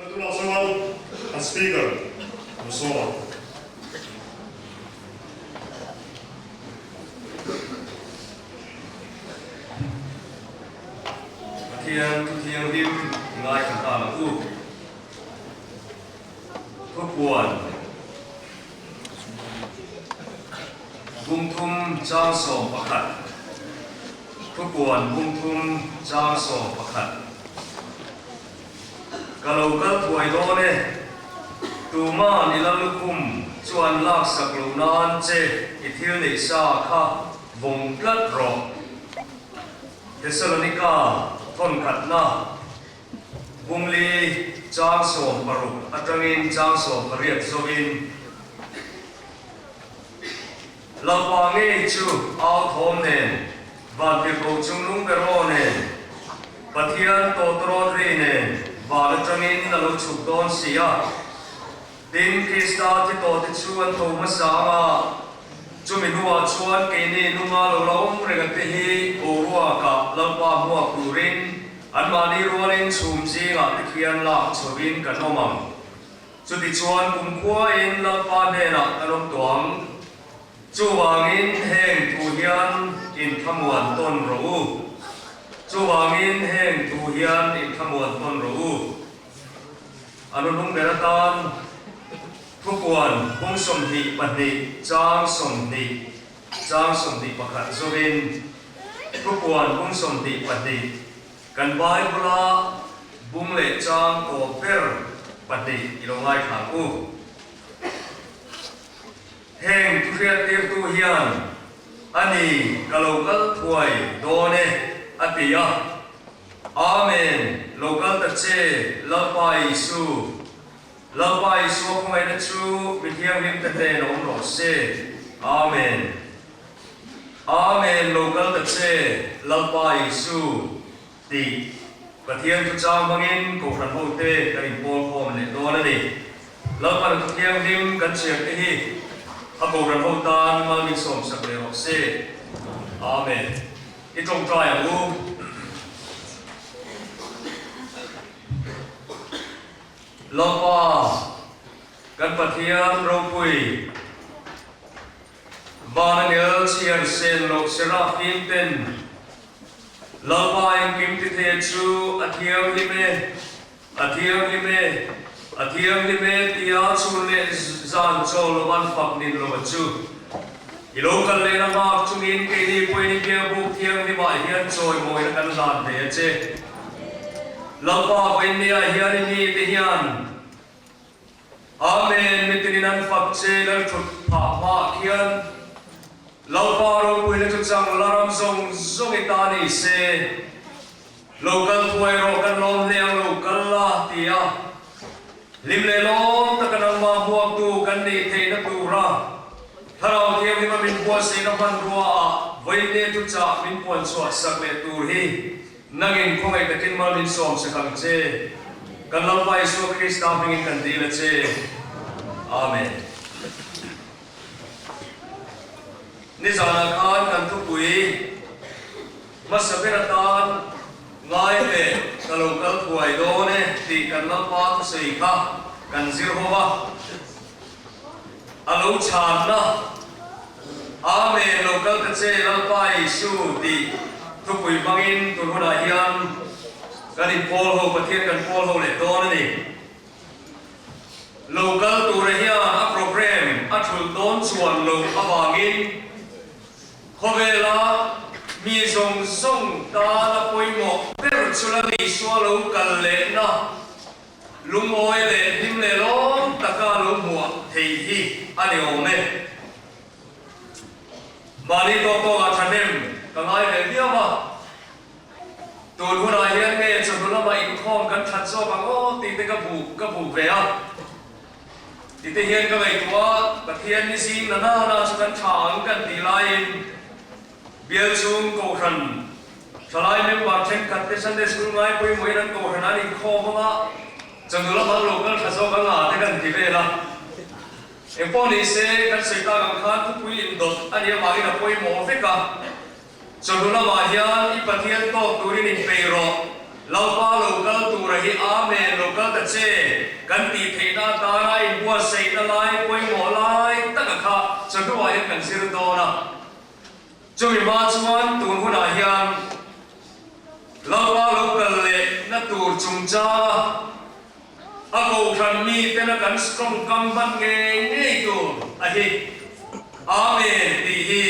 Tunah chuan kan Speaker Pu Sawma. Pathian thu thianghlim i ngaithla nghal ang u. Thupuan Bungthum chang 11 Thupuan Bungthum chang 11 Ka lo kal thuai dawn e, tuma'n i la lukhum chuan laksak lo nan che i thil neih sa kha vawng tlat rawh. Thessalonika thawnkhatna Bungli chang 16 atangin chang 18 zawin Lalpa ngei chu au thawm nen, vantirhkoh chungnung ber aw nen, Pathian tawtrawt ri nen van atangin a lo chhuk dawn si a. Tin, Krista thi tawhte chu an tho hmasa ang a, chumi hnuah chuan keini nunga lo la awm reng ate hi boruakah Lalpa hmuak turin anmahni rualin chhum zingah te khian lak chhovin kan awm ang. Chutichuan kumkhuain Lalpa hnenah kan awm tawh ang. Chuvangin heng thu hian inthlamuan tawn rawh u. Chuvangin heng thu hian inthlamuan tawn rawh u. A nuhnung ber atan Thupuan bung 22 chang 20 chang 21 zawin Thupuan bung 22 kan Bible-a bung leh chang tawp ber pahnih i lo ngaithla ang u. Heng thuhriattirtu hian a ni ka lo kal thuai dawn e a ti a. Amen! Lo kal ta che, Lalpa Isu. Lalpa Isua khawngaihna chu mi thianghlim te hnen a awm rawh se. Amen! Amen! Lo kal ta che, Lalpa Isu, tih Pathian thuchang hmangin Kohhran hote kan inpawl khawm leh dawn a ni. Lalpa na thuthianghlim kan chhiar te hi a Kohhran ho tan mal min sawmsak leh rawh se. Amen! I tawngtai ang u. Lalpa, kan Pathian ropui, van angel chhiar sen loh Serafim ten Lalpa engkim tithei chu a thianghlim e, a thianghlim e, a thianghlim e tia chhun leh zan chaw lo an fak nin lo a chu. I lo kal lehna hmak chungin keini pawhin i biakbuk thianghlimah hian chawimawina kan hlan ve a che. Lalpa vawiinniah hian i mite hian Amen mitinin an fak che Lalthut phah hmaah khian Lalpa ropuina chu chang la ram zawng zawng i ta ni se. Lo kal thuai rawh kan lawm hle ang lo kal la ti a, hlim leh lawm taka nangmah hmuaktu kan nih theihna tura Thlarau Thianghlim a min buatsaihna hmanrua ah vawiin thuchah min puan chhuah sak leh tur hi nangin khawngaih takin mal min sawm sak ang che. Kan Lalpa Isua Krista hmingin kan dil a che. Amen. Nizanah khan kan thupui. Hmasa ber atan ngai leh ka lo kal thuai dawn e tih kan Lalpa thusawi kha kan zir ho va. A lo chhanna, Amen, lo kal ta che Lalpa Isu tih thupui hmangin tun hunah hian kan inpawl ho, Pathian kan pawl ho leh dawn a ni. Lo kal tura hian a program a thulh dawn chuan loh avangin Khawvela mi zawng zawng tana pawimawh ber chu la Isua lo kal lehna lungawi leh hlim leh lawm taka lo hmuah thei hi a ni awm e. Mahni tawk tawkah thahnem ka ngai ve viau a, tun hunah hian nge chawhnu lamah inkhawm kan that zawk ang aw tih te ka buk ka buk ve a. Tite hian ka ngaihtuah a, Pathian ni zing na na na chu kan tha ang kan tih laiin Bial chung Kohhran thalai member thenkhat te Sunday School ngai pawimawhin an Kohhran an inkhawm ang a, chawhnu lamah an lo kal tha zawk ang a te kan ti vel a. Engpawh ni se, kan sawi tak ang khan thupui indawt a nih avangin a pawimawh vek a, chawhnu lamah hian i Pathian tawk turin inpeih rawh. Lalpa lo kal tura hi Amen lo kal ta che kan tih theihna atana inbuatsaihna lai pawimawh lai taka kha chawhnuah hian kan zir dawn a. Chumi hma chuan tun hunah hian Lalpa lo kal leh na tur chungchanga a kohhran mitena kan strong kam hman ngei ngei tur a hi Amen tih hi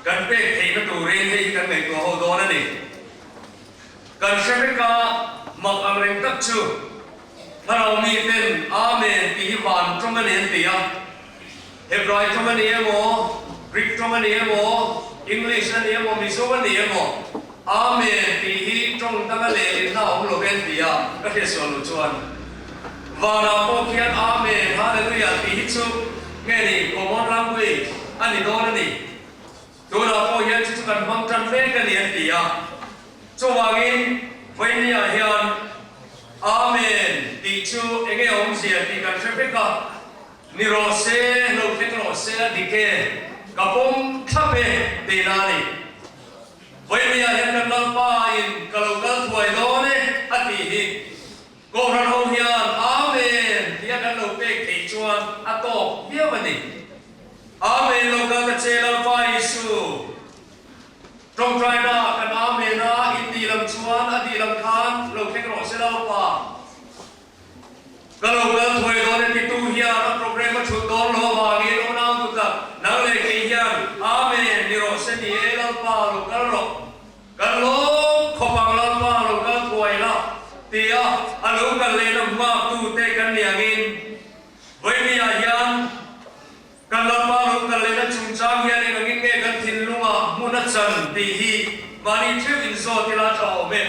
kan pek theihna turin hei hi kan ngaihtuah ho dawn a ni. Kan hre vek a, mak ang reng tak chu Thlarau miten Amen tih hi van tawng a ni an ti a. Hebrai tawng a ni emaw, Greek tawng a ni emaw, English a ni emaw, Mizo a ni emaw, Amen tih hi tawng danga lehlinna a awm lo ve an ti a, ka hriatsual loh chuan vanah pawh khian Amen, Hallelujah tih hi chu nge ni common language a ni dawn a ni. Tunah pawh hian chu chu kan hmang tan mek a ni an ti a, chuvangin Vawinia hian Amen tih chu enge awmzia tih kan hre vek a, Ni rawh se, lo thleng rawh se a dik e, ka pawm thlap e tihna a ni. Vawinia hian kan Lalpa in ka lo kal thuai dawn e a tih hi Kohhran ho hian Amen tia kan lo pek theih chuan a tawk viau a ni. Amen lo kal ta che Lalpa Isu. Tawngtaina kan Amen a in dih lam chuan a dih lam khan lo thleng rawh se Lalpa. Ka lo kal thuai dawn e titu hian a program a thut dawn lo avangin unau tu tak nang leh kei hian Amen ni rawh se ni e Lalpa lo kal rawh kan lawm khawp ang Lalpa lo kal thuai la tia a lo kal lehna hmak tu te kan ni angin Vawinia hian kan Lalpa lo kal lehna chungchang hian eng angin nge kan thinlungah hmun a chan tih hi mahni theuh inzawt ila a tha awm e.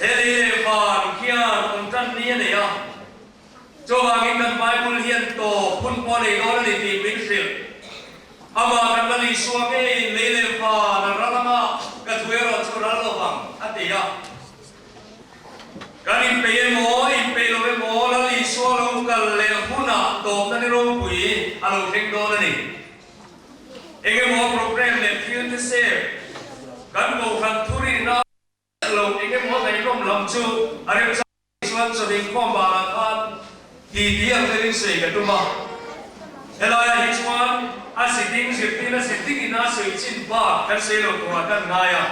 He lei leh van khian awm tan ni a nei a, chuvangin kan Bible hian tawp hun pawh a nei dawn a ni tih min hrilh. Amah kan la Isua ngeiin lei leh van a ral anga ka thu erawh chu ral lo vang, a ti a. Kan inpeih emaw, inpeih lo emaw, Lal Isua lo kal leh hunah tawpna ni ropui a lo thleng dawn a ni. Engemaw program leh thil te sep kan kohhran thurihna lo engemaw ngaihnawm lam chu a remchang chuan chawhingkhawm banah khan titi ang telin sawi ka tum a. Helaiah hi chuan a ziding zirtirna ziding ina sawi chin bak kan sawi lo turah kan ngai a.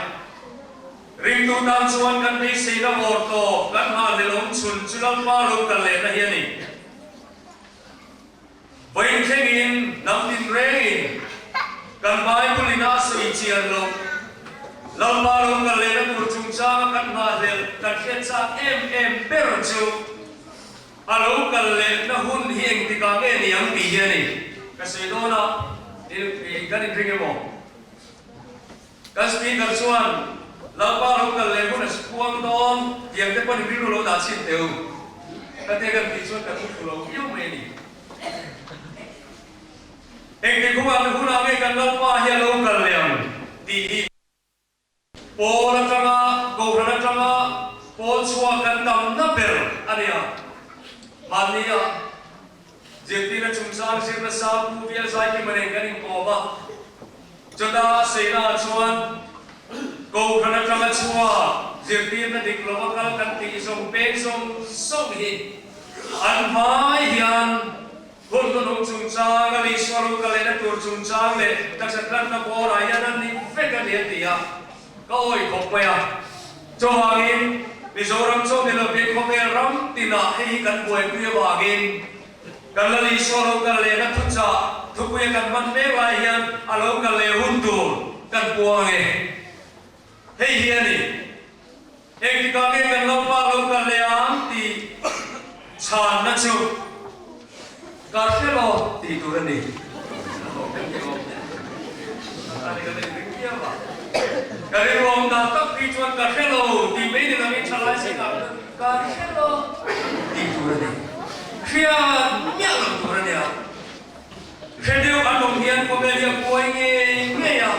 Ringtu tan chuan kan beiseina vawr tawp kan nghahhlelh awm chhun chu Lalpa lo kal lehna hi a ni. Vawiin thlengin hnam tinrengin kan Bible in a sawi chian loh Lalpa lo kal lehna tur chungchanga kan nghahhlelh kan hriat chak em em ber chu a lo kal lehna hun hi engtikah nge ni ang tih hi a ni. Ka sawi dawn a, kan inring emaw? Kan Speaker chuan Lalpa lo kal leh hun a si khuang dawn tiang te pawhin rilru lo dah chhin teh u. Ka te kan tih chuan ka thu thu lo viau mai a ni. Engtik hunah leh hunah nge kan Lalpa hi a lo kal leh ang tih hi pawl atanga Kohhran atanga pawl chhuak kan tamna ber a nia. Mahni ah Zirtirna chungchang zirna sang Pu Vial Zaikima nen kan inkawm a, chutah Seina chuan Kohhran atanga chhuak zirtirna dik lova kal kan tih zawng peng zawng zawng hi an hmai hian hun hnuhnung chungchang a Isua lo kal lehna tur chungchang leh taksa tlanna bawrah hian an ni vek a ni a ti a, ka awih khawp mai a. Chuvangin Mizoram chu ni lovin khawvel ram tinah hei hi kan buaipui avangin kan Lal Isua lo kal lehna thuchah thupuia kan hman mek lai hian a lo kal leh hun tur kan puang e. Hei hi a ni. Engtikah nge kan Lalpa lo kal leh ang tih chhanna chu ka hre lo tih tur a ni. Ka rilruam dan tak phei chuan ka hre lo tih mai ni lovin thalai zingah chuan ka hre lo tih tur a ni. Hriat miah lo tur a nia. Hre deuh an awm hian khawvel hi a buai ngei ngei a.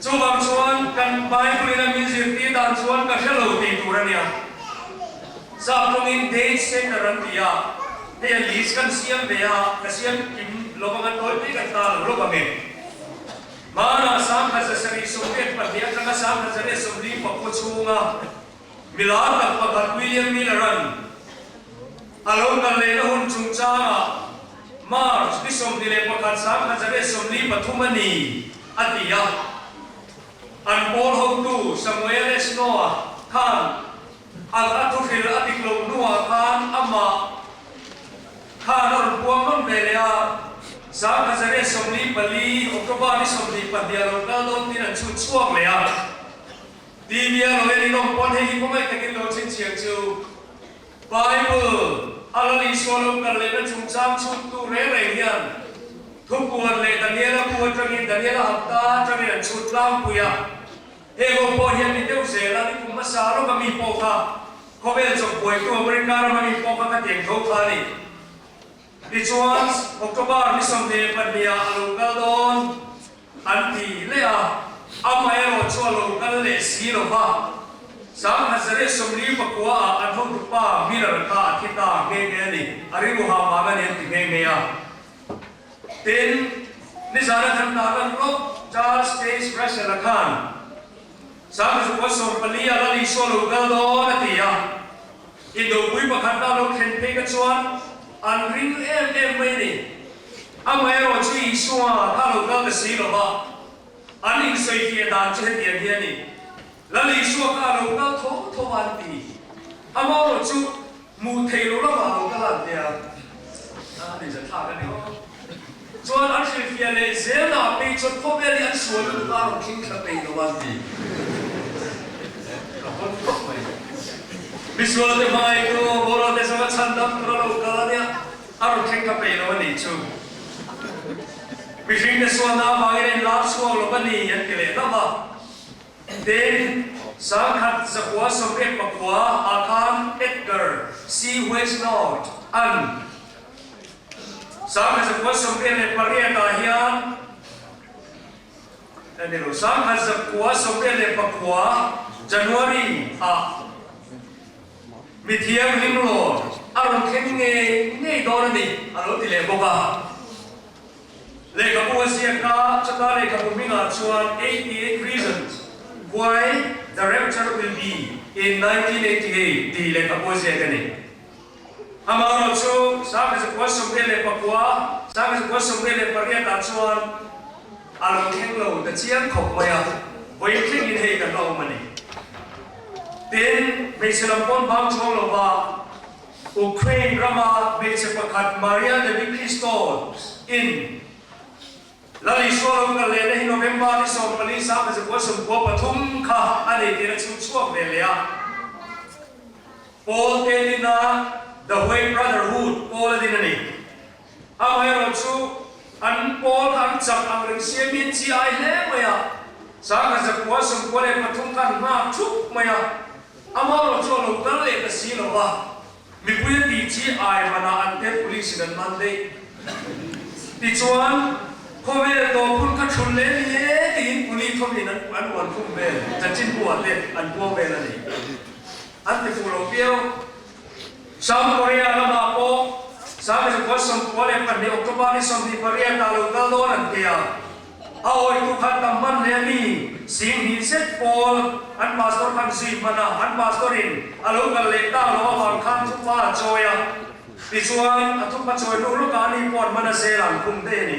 Chuvang chuan kan Bible in a min zirtir dan chuan ka hre lo tih tur a nia. Sap tawngin date setter an ti a, hei a list kan siam ve a, ka siam kim lo anga tawi mai kan ta lo lawk ang e. Hmanah 1772 atanga 1744 chhunga milar tak pakhat William Miller-a'n a lo kal lehna hun chungchangah March ni 21 1943 a ni a ti a. An pawl hotu Samuel S. Noah khan a a thuhril a dik loh hnuah khan amah khan a rawn puang nawn ve leh a, 1944 October ni 22 a lo kal dawn tiin an chhut chhuak leh a. TV a lo en in awm pawn hei hi khawngaih takin lo chhinchhiah chu Bible a Lal Isua lo kal lehna chungchang chhuttu reng reng hian Thupuan leh Daniela bu atangin Daniela hapta atangin an chhut tlangpui a. Heng ho pawh hian ni deuh zel a, ni kum hmasa lawka mi pawh kha khawvel chawp buaitu America rama mi pawh kha ka tiang tho kha a ni. Tichuan, October ni 22 ah a lo kal dawn an ti leh a, amaherawh chu a lo kal leh si lo va. 1949 ah an hotupa Miller kha a thi ta nghe nghe a ni, a rilru ha vang a ni an ti nghe nghe a. Tin, nizana kan tarlan lawk Charles Taze Russell-a khan 1914 a Lal Isua lo kal dawn a ti a, indopui pakhatna a lo thlen phei kha chuan an ring em em mai a ni. Amaherawh chu Isua kha a lo kal ta si lo va, an insawifiah dan chu hetiang hi a ni, Lal Isua kha a lo kal tho tho a an ti. Amaherawh chu Hmuh theih loh lamah lo kal an tia, a ni zathlak a ni aw. Chuan an hrilhfiah leh zelna phei chuan khawvel hi an sual lutuk a, a rawn thleng thla peih lo an ti. Ka hawn khawp mai. Misual te hmaitu boral te zawnga chhan dam tur a lo kal a nia, a rawn thleng thla peih lo a nih chu. Mihring te sualna avangin a inlar chhuak lo a ni an ti leh hlauh a. Tin, 1989 ah khan Edgar C. Westnord an 1998 ah hian a ni lo, 1999 January ah mi thianghlim lawr a rawn thleng ngei ngei dawn a ni a lo ti leh bawk a. Lehkhabu a ziak a, chuta lehkhabu hmingah chuan 88 Reasons Why the Rapture Will Be in 1988 tih lehkhabu a ziak a ni. Amaherawh chu 1989, 1988 ah chuan a lo thleng lo ta chiang khawp mai a, vawi thlengin hei kan la awm a ni. Tin, hmeichhe lam pawn bang chuang lova, Ukraine rama hmeichhe pakhat Maria Devi Christo in Lal Isua lo kal lehna hi November ni 14 1993 kha a nei tir a chhung chhuak ve leh a. Paul te dina The White Brotherhood pawl a din a ni. Amaherawh chu an pawl kha an chak ang reng siamin chi ai hle mai a, 1993 kha an nghak thup mai a. Amaherawh chu a lo kal leh ta si lo va, mipui a tih chi ai manah an te police in an man daih. Tichuan, khawvel tawp hun kha thul leh ni e tiin police thawmin an an uan khum vel, chanchinbu ah te an puang vel a ni. An ti fuh lo viau. South Korea lamah pawh 1992 October ni 28 ah lo kal dawn an ti a. A awitu khan tam hman hle a mi, sing hnih zet pawl an pastor khan zui hman a, an pastor in a lo kal leh tak loh avang khan thupa a chawi a, tichuan a thupa chawi hnu lawkah ani pawh an hman a zel an khum daih a ni.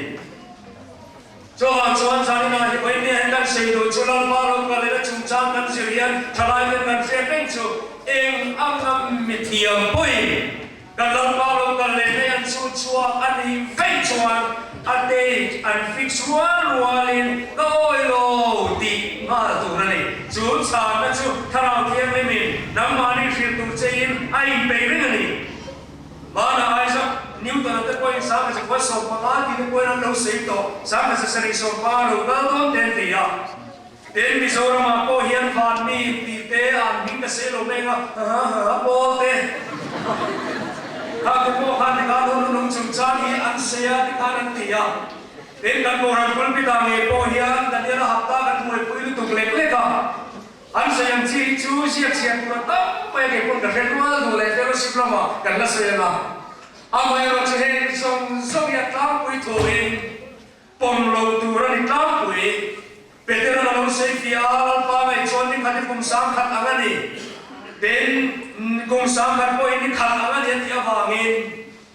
Chuvang chuan zaninah hi vawinia hian kan sei duh chu Lalpa lo kal leh na chungchang kan zir hian thalai ten kan hriat reng chu eng anga mithiam pawhin Kan Lalpa lo kal leh mai an chhut chhuak a nih vek chuan a date an fix rual rualin ka awi lo tih nghal tur a ni. Chu chhanna chu Thlarau Thianghlimin nangmahni hrilh tur chein a inpeih reng a ni. Hmanah Isaac Newton-a te pawhin 1915 tih te pawhin an lo sawi tawh, 1750 lo kal dawn te an ti a. Tin, Mizoramah pawh hian vanmi tih te an hming ka sei lo meng a, ha ha ha pawl te kha te pawh khan tikhan hun hun chungchang hi an sei a tikhan an ti a. Tin, kan Kohhran pulpit ah ngei pawh hian Daniela hapta kan hmuaipui lutuk lek lek a, an sawi ang chi hi chu ziak chhiar tur a tam mai a kei pawn ka hre rual duh leh fellowship lamah kan la sawi ang a. Amaherawhchu heng zawng zawng hi a tlangpui thuin. Pawm lo tur a ni tlangpui. Petera'n a lo sawi fiah a, Lalpa ngaih chuan ni khat hi kum 10,000 ang a ni. Tin, kum 10,000 pawhin ni khat ang a ni a tih avangin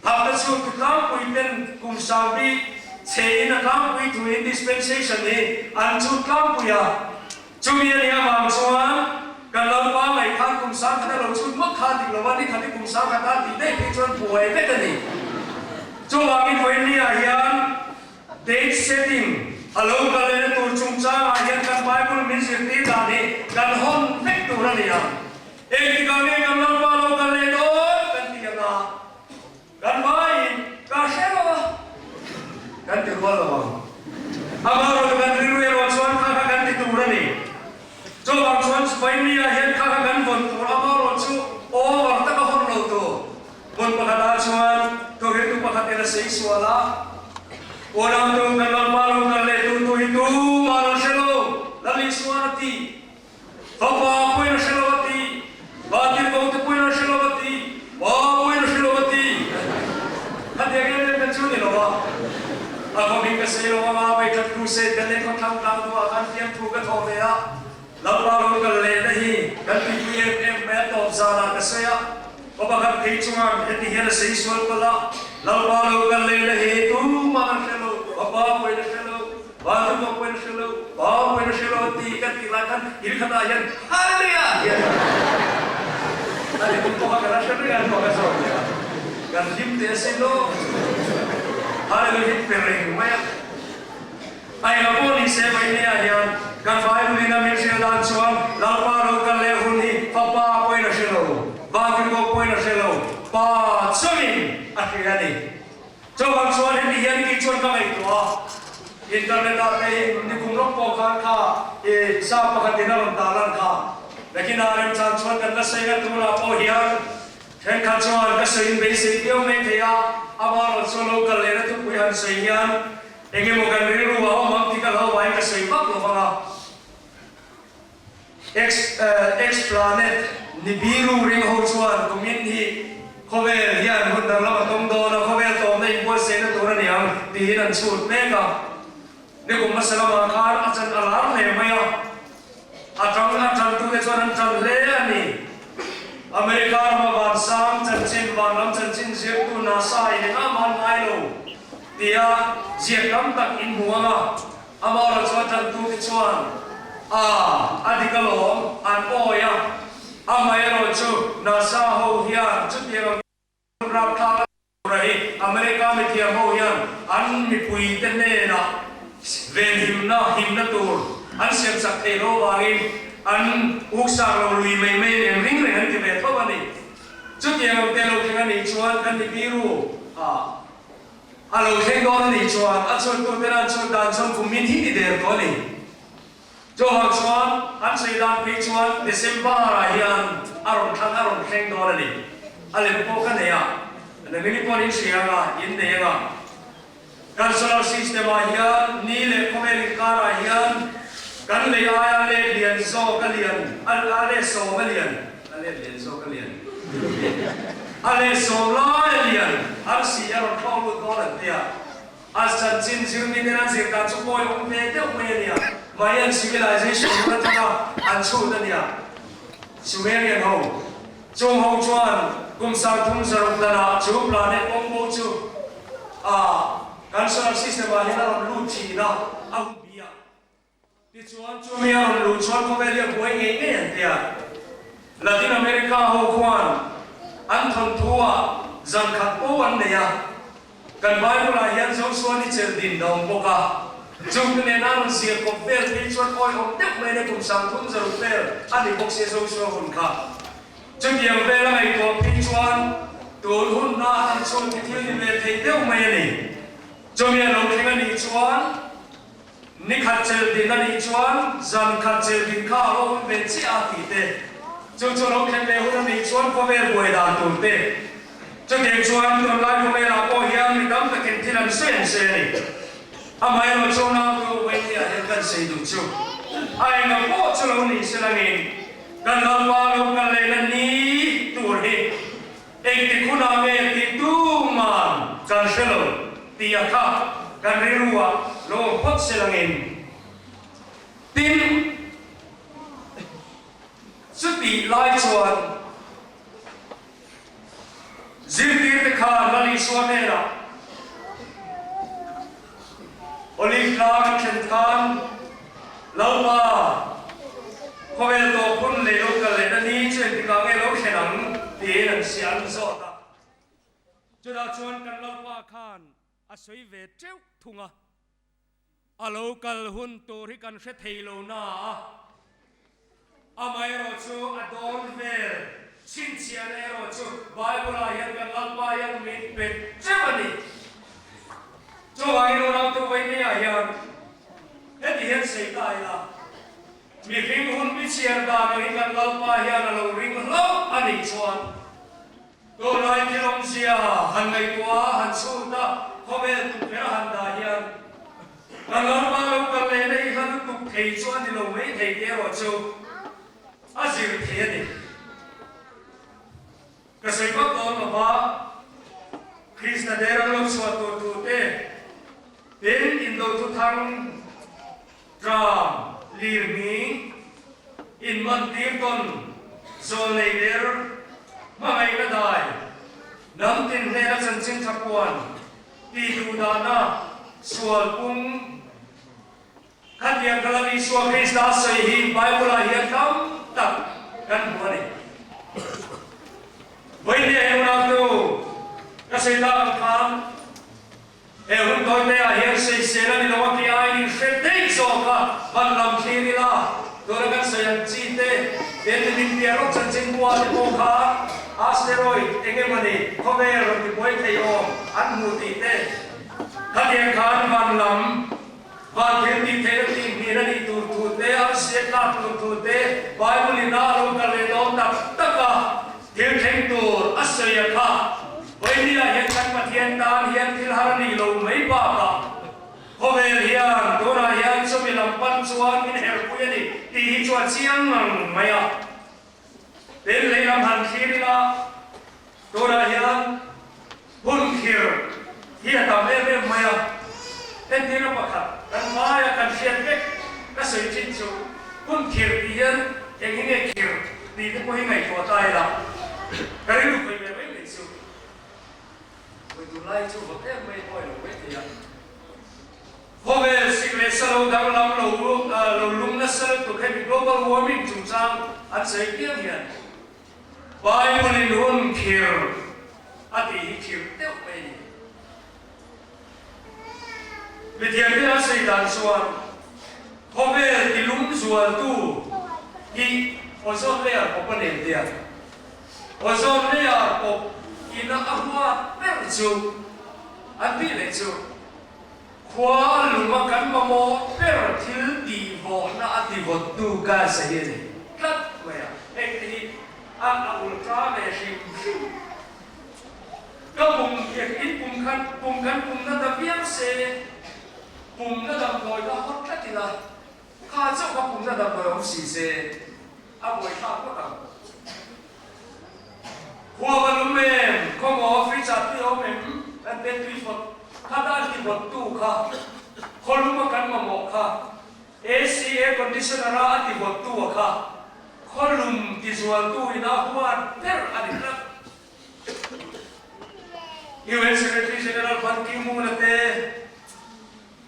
hapta chhung tu tlangpui ten kum sangbi chhe in a tlangpui thuin dispensation hi an chhut tlangpui a. Chumi a nih avang chuan kan Lalpa ngaih khan kum 10,000 a lo chhut ngawt kha dik lo a, ni khat hi kum 10,000 a tih daih phei chuan buai vek a ni. Chuvangin vawiinniah hian date setting a lo kal lehna tur chungchangah hian kan Bible min zirtir dan hi kan hawn vek tur a ni a. Engtikah nge kan Lalpa lo kal leh dawn kan ti ang a, kan vaiin ka hre lo a, kan ti rual lo ang. Amaherawhchu kan rilru erawh chuan kha kha kan ti tur a ni. Chuvang chuan vawiinniah hian kha kha kan vawn tur amaherawhchu over taka hawn lo tur. Hmun pakhatah chuan thuhriltu pakhatin a sei sual a, Unautu kan Lalpa lo kal leh tu tu hi tumah an hre lo, Lal Isuan a ti. Fapa pawhin a hre lo a ti, Vantirhkohte pawhin an hre lo a ti, Pa pawhin a hre lo a ti. Khatiang em em kha chu ni lo a, a khawmin ka sei lo anga Veikhat Crusade kan nei khawthlang tlang hnuah khan fiamthu ka thawh ve a, Lalpa lo kal lehna hi kan tuipui em em mai a tawp zanah ka sawi a, Pa pakhat phei chuan heti hian a sei sual palh a, Lalpa lo kal lehna hi tumah an hre lo, Papa pawhin a hre lo, Vandupa pawhin a hre lo, Pa pawhin a hre lo a ti kan tih lai khan hil khatah hian Hallelujah hian a ti tum pawh kha kan la hre reng a, an bak a zawk leh a, kan hlim teh asin aw, Hallelujah hi pe reng mai a. A eng pawh ni se Vainea hian kan Bible in a min hrilh dan chuan Lalpa lo kal leh hun hi Fapa pawhin a hre lo, Vantirhkoh pawhin a hre lo, Pa chungin a hria a ni. Chuvang chuan heti hian kei chuan ka ngaihtuah a, internet ah te hi nikum rawng pawh khan kha i sa pakhatin a rawn tarlan kha, nakinah remchan chuan kan la sawi nga tunah pawh hian Thenkhat chuan ka sawiin beisei viau mai thei a, amaherawh chuan lo kal lehna thupui han sawi hian eng emaw kan rilru a awm ang tih ka hlau vangin ka sawi vak lo vang a. Ex ex planet Nibiru ring ho chuan kumin hi khawvel hian hun dang lam a tawng dawn a, khawvel tawmna inbuatsaihna tur a ni ang tiin an chhut mek a. Nikum hmasa lamah khan a chan a lar hle mai a, a tang a tantute chuan an tan hle a ni. America rama vansang chanchin, vanram chanchin ziaktu NASA in engah mah an ngai lo tia ziak tam tak in hmu ang a, amaherawh chuan tantute chuan a a dik alawm an awi a, amaherawh chu NASA ho hian chutiang ang rapthlak a Tura hi America mithiam ho hian an mipui te hnenah venhimna, himna tur an siam chak thei lo avangin an uksak lo lui mai mai a eng ring reng an ti ve tho a ni. Chutiang ang te lo thleng a nih chuan kan Nibiru ah a lo thleng dawn a nih chuan a chhuattu ten an chhuat dan chuan kum min hi ni der tawh a ni. Chuvang chuan an sawi dan phei chuan December ah hian a rawn thlang a rawn thleng dawn a ni. A lem pawh ka nei a, nangini pawh in hria anga, in nei anga. Kan solar system ah hian ni leh khawvel inkar ah hian kan lei aia let lian zawk a lian, a let sawm a lian, a let lian zawk a lian, a let sawm lai a lian arsi a rawn thlawk lut dawn an tia. A chanchin zirmi ten an zir dan chu pawi awm ve deuh mai a nia. Mayan civilization hun atanga an chhut a nia. Sumerian ho chung ho chuan kum 36 danah chu planet pawngbo chu a kan solar system ah hian a rawn lut thin a, a hun bi a. Tichuan chumi a rawn luh chuan khawvel hi a buai ngei ngei an ti a. Latin America ho khuan an thawnthu ah zan khat po an nei a. Kan Bible ah hian Joshua ni chelh din a awm bawk a. Chungte nena a rawn zir kawp vel phei chuan awihawm deuh mai na kum 36 vel a ni bawk sia Joshua hun kha. Chutiang vel a ngaihtuah phei chuan tun hun na an chhun ti thil ni ve thei deuh mai a ni. Chumi a lo thleng a nih chuan Ni khat chelh din a nih chuan zan khat chelh din kha a lo awm ve chiah a tih te, chu chu lo thlen leh hun a nih chuan khawvel buai dan tur te. Chutiang chuan tunlai khawvelah pawh hian mi tam takin thil an sawi an sawi a ni. Amaherawh chu nautu Wendy-ah hian kan sawi duh chu a enga pawh chu lo ni se langin kan Lalpa lo kal lehna ni tur hi Engtik hunah nge tih tuman kan hre lo tih a kha kan rilru ah. lo awm phawt se langin. Tin, chutih lai chuan zirtirte khan Lal Isua hnenah Olive tlang an thlen khan, Lalpa, khawvel tawp hun leh lo kal lehna ni chu engtikah nge lo thlen ang? tiin an siah an zawt a. Chutah chuan kan Lalpa khan a sawi ve teuh thung a. A lo kal hun tur hi kan hre thei lo na a, amaherawh chu a dawn vel chhinchhiahna erawh chu Bible-ah hian kan Lalpa hian min pe teuh a ni. Chuvangin unautu vawihnihah hian heti hian sawi ta ila, mihring hun bichhiar dan ang hi kan Lalpa hian a lo ring hlauh a nih chuan, Tunlai thil awmzia han ngaihtuah a, han chhut a, khawvel tukverh a han dah hian kan lalpa lo kal lehna hi hla lutuk thei chu a ni lo mai thei tih erawh chu a zir thei a ni. Ka sawi vak dawn lo va, Krista der ang lo chhuah tur thu te, tin indo thuthang tram lir hming, Inmantir tawn zawl nei der hmangaihna dai hnam tin hnena chanchin tha puan ti duh dahna sual pung khatiang ka Lal Isua Krista sawi hi Bible-ah hian tam tak kan hmu a ni. Vawinia he unautu ka sawi tak ang khan He hun tawite ah hian sawisel a ni lo a ki aiin in hre daih zawk a, van lam thlir ila, tuna kan sawi ang chi te, he ni min piah rawk chanchin bua te pawh kha asteroid eng emaw ni khawvel rawn ti buai thei awm an hmu tih te, khatiang khan van lam van thil tih theihna tih hmin a nih tur thu te, arsi a tlak tur thu te, Bible in a lo kal leh dawn tak tak a. Thil thleng tur a sawi a kha. Vawinia hian kan Pathian tan hian thil har a nih lo mai bakah khawvel hian tunah hian chumi lam pan chuan min herpui a ni tih hi chu a chiang ngang mai a. Tin lehlam han thlir ila tunah hian hun khir hi a tam em em mai a. Entirna pakhat kan hmaia kan hriat vek ka sawi thin chu hun khir tih hian eng hi nge khir tih te pawh hi ngaihtuah ta ila ka rilru khawih ve mai mai chu hawi tur lai chu vawt em mai pawh a lo mai thei a. Khawvel sik leh sa lo danglam lo lo lum nasa lutuk hemi global warming chungchang an sawi piang hian Bible in hun khir a tih hi khir deuh mai a ni. Mithiamte an sawi dan chuan khawvel ti lum zualtu hi ozone layer pawp a nen tia. Ozone layer pawp ina a huat ber chu an tih leh chu khua luma kan mamawh ber thil tihvawhna a tivawttu gas a hi a ni tlat mai a. Heng te hi a a ultra ve hrim hrim. Ka pum in pum khan pum kan pum na ta viau se, pum na damdawi kha hawt tlat ila, kha chauh kha pum na damdawi awm si se, a buaithlak ngawt ang. Khua va lum em, khawmaw fridge ah tui a awm em, kan te tui vawt kha dan ti vawt tu kha, khaw lum a kan mamawh kha, AC air conditioner a a ti vawt tu a kha, khaw lum ti zual tu ina huat ber a ni tlat. UN Secretary General Ban Ki-moon a te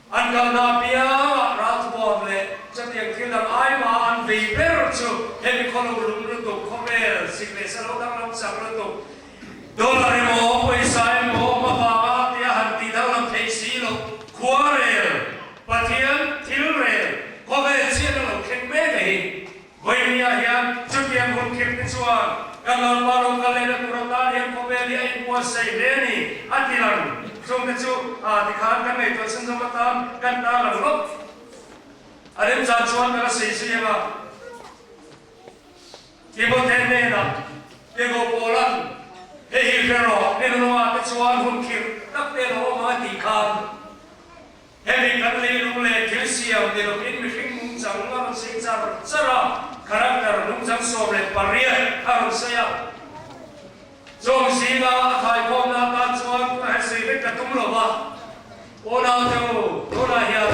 an kalna apiangah ralthuam leh chutiang thil dang aima an vei ber chu hemi khawlo lum lutuk, khawvel sik leh sa lo danglam chak lutuk, dollar emaw pawisa emaw awm avanga tia han tih danglam theih si loh khuarel Pathian thil rel khawvel chhiatna lo thleng mek a hi. Vawinia hian chutiang hun khirh te chuan kan Lalpa lo kal lehna tur atan hian khawvel hi a inbuatsaih hle a ni, a ti lang. Chungte chu tikhan kan ngaihtuah chhunzawm atan kan tar ang lawk. A remchan chuan ka la sawi zui ang a. Timothea hnenah Tego Paula'n hei hi hre rawh, ni hnungah te chuan hun khirh tak te lo awm ang a tih khan, Hemi kan leilung leh thil siam ni lovin mihring nungchang a rawn sei char char a, character nungchang 18 a rawn sei a. Chawng zinga a thaikhawmna atan chuan tunah hian sei vek ka tum lo va. Unau te u, tunah hian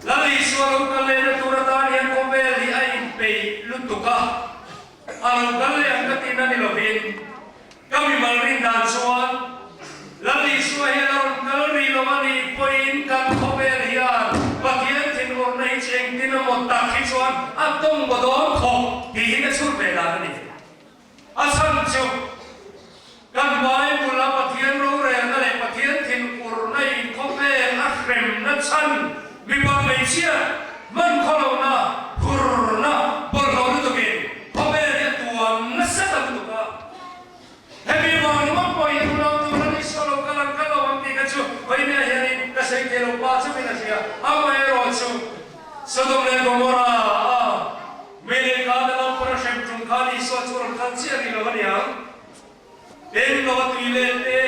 Lal Isua lo kal lehna tur atan hian khawvel hi a inpeih lutuk a, a lo kal leh ang ka tihna ni lovin ka mimal rin dan chuan Lal Isua hian a rawn kal rih lo a nih pawhin kan khawvel hian Pathian thinurna hi chu engtin emaw tak hi chuan a tawng maw dawn khawp tiin a chhut ve dan a ni. A chhan chu kan Bible-a Pathian rorelna leh Pathian thinurna inkhawvel a hremna chhan mipa hmeichhia hman khawlohna, hurna, bawlhhlawh lutukin khawvel hi a tuam nasa ta lutuk a. Hemi vang ringawt pawh hian unau tur an Isua lo kal ang kal lo ang tih kha chu vawinia hianin ka sawi thei lo pa chu min a hria. Amaherawhchu Sodom leh Gomorrah a Mei leh ka na lam pawh a hrem tum khan Isua chu rawn kal chiah rih lo a niang. Pen lo a tui let te,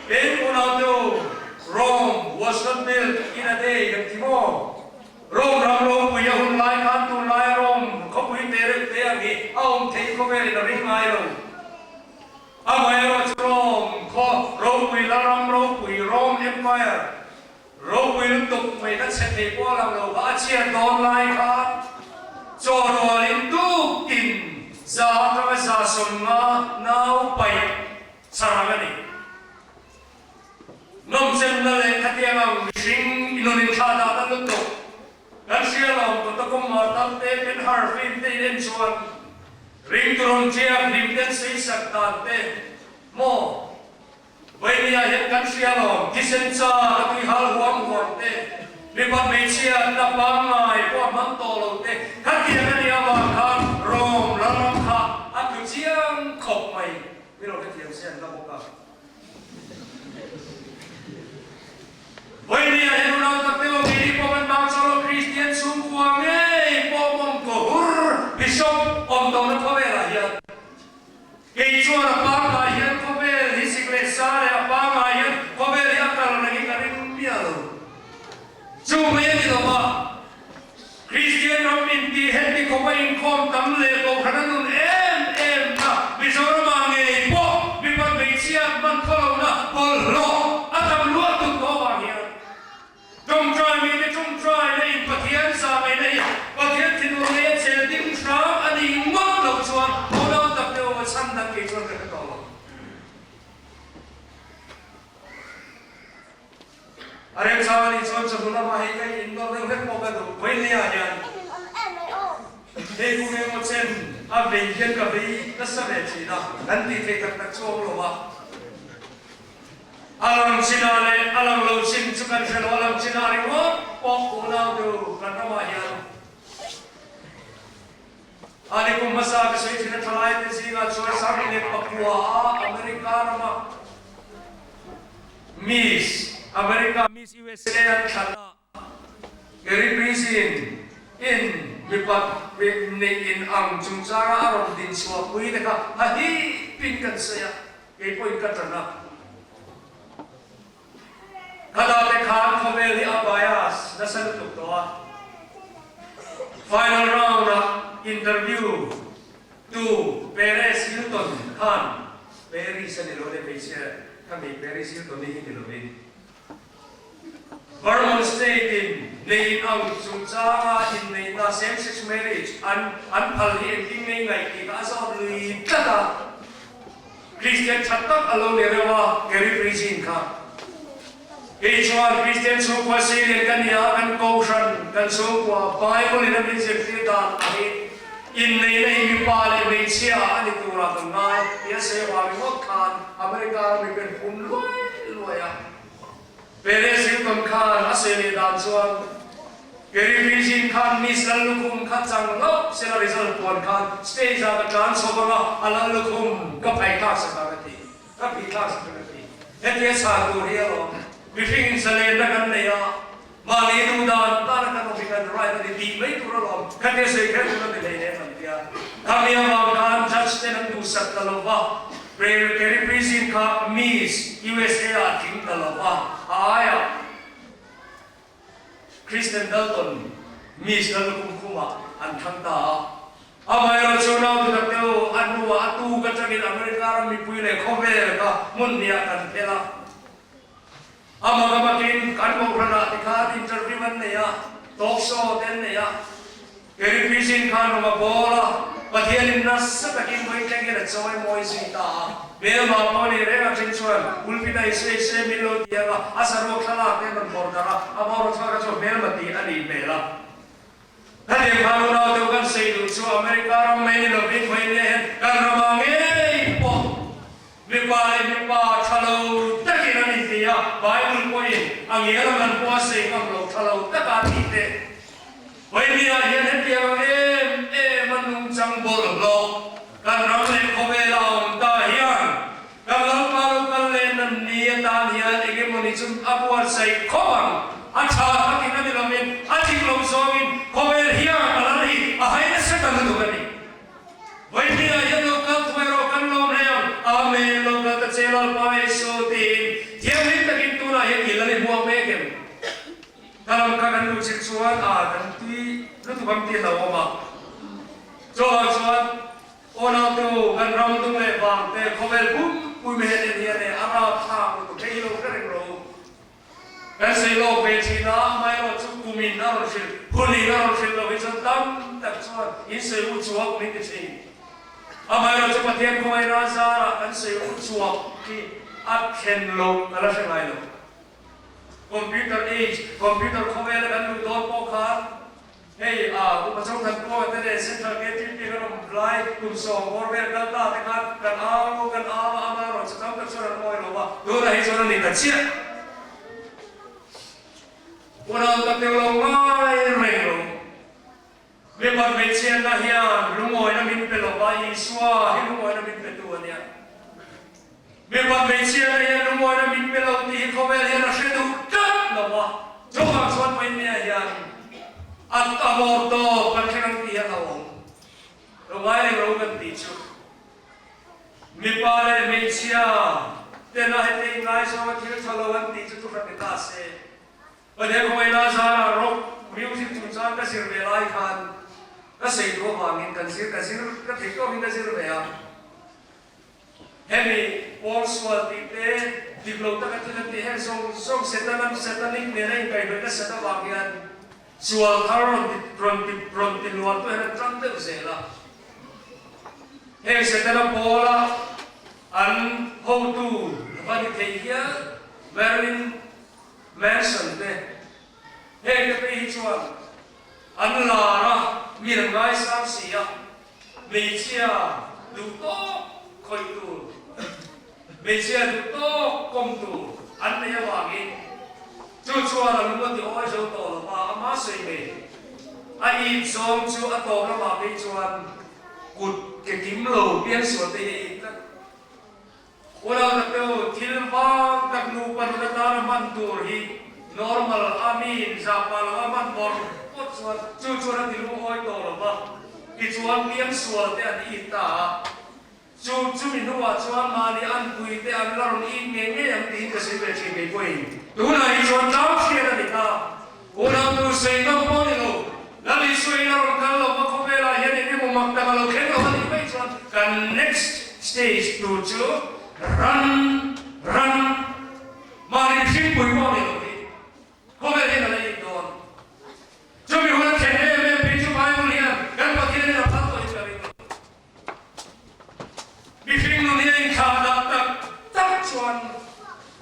pen unau te u, Rome was not built in a day kan ti maw? Rome ram ropui a hun lai khan tunlaia Rome khawpui te reuh te ang hi a awm theih khawvelin a ring ngai lo. Amaherawhchu Rome khaw ropui la ram ropui Rome Empire Ropui lutuk mai ka chhe thei pawh lang lo kha a chhiat dawn lai kha chaw rualin tuktin za atanga 150 nau paih chang a ni. Nawmchenna leh khatiang ang mihring inawnin thla dahna lutuk kan hria lo kawtakum martal te penhar film te in en chuan ringturawn ṭiak hlim ten seisak dan te maw Vainia hian kan hria lo, thisen cha ka tui hal huam huam te, mipa hmeichhia tla pangngai pawh a hmang tawh lo te, khatiang a nih avang khan Rome lalram kha a tlu chiang khawp mai. Mi lo hrethiam se an la bawk a. Vainia hian unau tak te lo keini pawh kan bang chauh lo, Kristian chhungkua ngei pawh mawngkaw hur Bishop awm tawhna khawvelah hian Kei chuan a pangngai hian khawvel hi sik leh sa leh a pangngai hian khawvel hi a kal reng hi ka ring miah lo. Chu mai a ni lo a, Kristian ram intih heti khawpa inkhawm tam leh kohhran a nun em em na Mizoramah ngei pawh mipa hmeichhia hman khaw lohna bawlhhlawh a tam luah tut tawh avang hian Tawngtai mite tawngtai na in Pathian zahmei na hi Pathian thinur nei a chel ding hram a nih ngawt loh chuan unau tak te aw a chhan dang kei chuan ka hre tawh lo. A remchang a nih chuan chawhnu lamah hei ka in nawr deuh hlek pawh ka duh Vawinia hian hei kum engmaw chen a vei hian ka vei nasa ve thin a, kan tih theih tak tak chu a awm lo a. A lang chinah leh a lang lo chin chu kan hre lo, a lang chinah ringawt pawh unau deuh kan ramah hian a ni kum hmasa ka sawi thin a thalai te zingah chuan 2009 a America rama Miss America Miss USA an thlan a. Gary Price-in in mipat neih in ang chungchanga a rawn din chhuah pui te kha a hipin kan sawi a, kei pawhin ka ṭan a. Khata te khan khawvel hi a bias nasa lutuk tawh a, final round-ah interview tu Perez Hilton khan Paris a ni lo le hmeichhia kha mi Paris Hilton-i hi ni lovin, Vermont State in nei in ang chungchanga inneihna, same sex marriage, an an phal hi engtin ngei ngaih tih kha a zawt lui tlat a. Kristian tha tak a lo ni reuh a, Gary Bridging kha. Kei chuan Kristian chhungkua Syrian ka ni a, kan Kohhran, kan chhungkua Bible in a min zirtir dan angin inneihna hi mipa leh hmeichhia a ni turah kan ngai tih a sawi avang ringawt khan America ram mi pen hum luai luai a. Perez Hilton khan a sawi leh dan chuan Gary Virgin khan Miss Lallukhum kha chang hlauh sela result puan khan stage ah ka tlan chho vang a, a Lallukhum ka phei thlak sak ang a ti, ka phih thlak sak ang a ti. Hetia chhan tur hi alawm mihring inzalenna kan nei a, mahni duh dan tana kan awm hi kan right a ni tih mai tur alawm, khatia sawi kher tur a ni hleinem an tia. Khami avang khan judge ten an duhsak ta lo va. Gary Prisin kha Miss USA ah tling ta lo va, a aiah Kristen Dalton Miss Lallukhum khumah an thlang ta a. Amaherawhchu nau tu tak deuh a hnuah a tuk atangin America ram mipui leh khawvel kha hmun hniah kan phel a. Amah ka bakin kan kohhranah tikhan interview an nei a, talk show te an nei a. Keri Chrisin khan rawng a bawl a, Pathianin nasa takin vawi thleng hian a chawi mawi zui ta a. Hmelma pawh ni reng a then chuan pulpit a ise ise min lo ti ang a, a saruak thlalak te an rawn vawrh darh a, a vawrh chhuak a chu hmelma tih a nih hmel a. Khatiang khan unau deuh kan sawi duh chu America ram mai ni lovin vawi nia hian kan ramah ngei pawh mipa leh mipa tha lo takin an inti a, Bible pawhin a ngial a ngan pawh a sawi ngam lo tha lo taka a tih te. Vawinia hian hetiang ang em em a nungchang bawlhhlawh kan ram leh khawvela a awm ta hian kan Lalpa lo kal leh nan ni atan hian engemawni chu a buatsaih khawp ang. A tha takin a ni lovin a dik lo zawngin khawvel hian a lal hi a hai nasa ta lutuk a ni. Vawinia hian lo kal thuai rawh kan lawm hle ang. Amen lo kal ta che Lalpa Jesu tiin thianghlim takin tunah hian i lal i hmuak mek em? Ka lam kha kan luh chilh chuan a kan tui lutuk ang tih a hlauhawm a. Chawhah chuan aw nautu kan ram dung leh vang te khawvel pumpui mai hian en hian e a rapthlak lutuk hei hi lo hre reng rawh u. Kan sawi lawk ve thin a, amaherawhchu kumin a rawn hrilh, hunin a rawn hrilh loh hi chuan tam tak chuan in sawi u chuak min ti thin. Amaherawhchu Pathian khawngaihna zarah kan sawi u chuak hi a thlen loh ka la hre ngai lo. Computer age, computer khawvela kan luh dawn pawh khan hei a upa chauhthan pawh te leh Central KTP kan awm lai kum sawm bawr vel kal ta te khan kan au kan au a, ama erawh chu tam tak chuan an awi lo va, tunah hi chuan a ni ta chiah. Unau tak deuh lo ngai reng lo. Mipat hmeichhiatna hian lungawina min pe lo va, Isua hi lungawina min pe tu a nia. Mipat hmeichhiatna hian lungawina min pe lo tih hi khawvel hian a hre duh tlat lo va, chuvang chuan Painmia hian a a bawr tawp kan thleng ang tih hi a hlauhawm. Lo ngai reng lo kan tih chu. Mipa leh hmeichhia tena heti inngaizawnga thil tha lo an tih chu thuhran ni ta se. Pathian khawngaihna zarah rock music chungchang ka zir ve lai khan ka sei duh avangin kan zir ka zir ka theih tawkin ka zir ve a. Hemi pawl sual tih te dik lo taka thil an tih heng zawng zawng Setanan Satanic nena inkaihhnawih nasat avang hian sual thar rawn ti rawn ti rawn ti luan tu hian an tang deuh zel a. Heng Setana pawla an hotu va ni thei hial Marilyn Manson te heng te phei hi chuan an lar a, mi an ngaisang si a, hmeichhia duh tawk khawih tur, hmeichhia duh tawk kawm tur an nei avangin chu chuan a lung a ti awi zo tawh lo va, ama sawi ngei a it zawng chu a tawp lamah phei chuan kut ke kim lo piangsual te hi a it tlat. Unau tak te u, thil vang tak nupa nun atana hman tur hi normal a mi inzahpah lo a hman bawrh pawt chuan chu chuan a ti lungawi tawh lo va, tichuan piangsual te an it ta a, chu chumi hnuah chuan mahni anpui te an la rawn it ngei ngei ang tiin ka sawi ve thin kei pawhin. Tunah hi chuan tlang hriat a ni ta. Unau tu sawi ngam pawh ni lo, Lal Isua in a rawn kal lo va khawvelah hian eng emaw mak tak a lo thleng lo a nih mai chuan kan next stage tur chu ran ran mahni mihring pui pawh ni lo hi khawvel hian a la it dawn. Chumi hun a thlen em em phei chu Bible hian kan Pathian in a phal tawhin ka ring lo. Mihring nun hi a inthlah dah tak tak chuan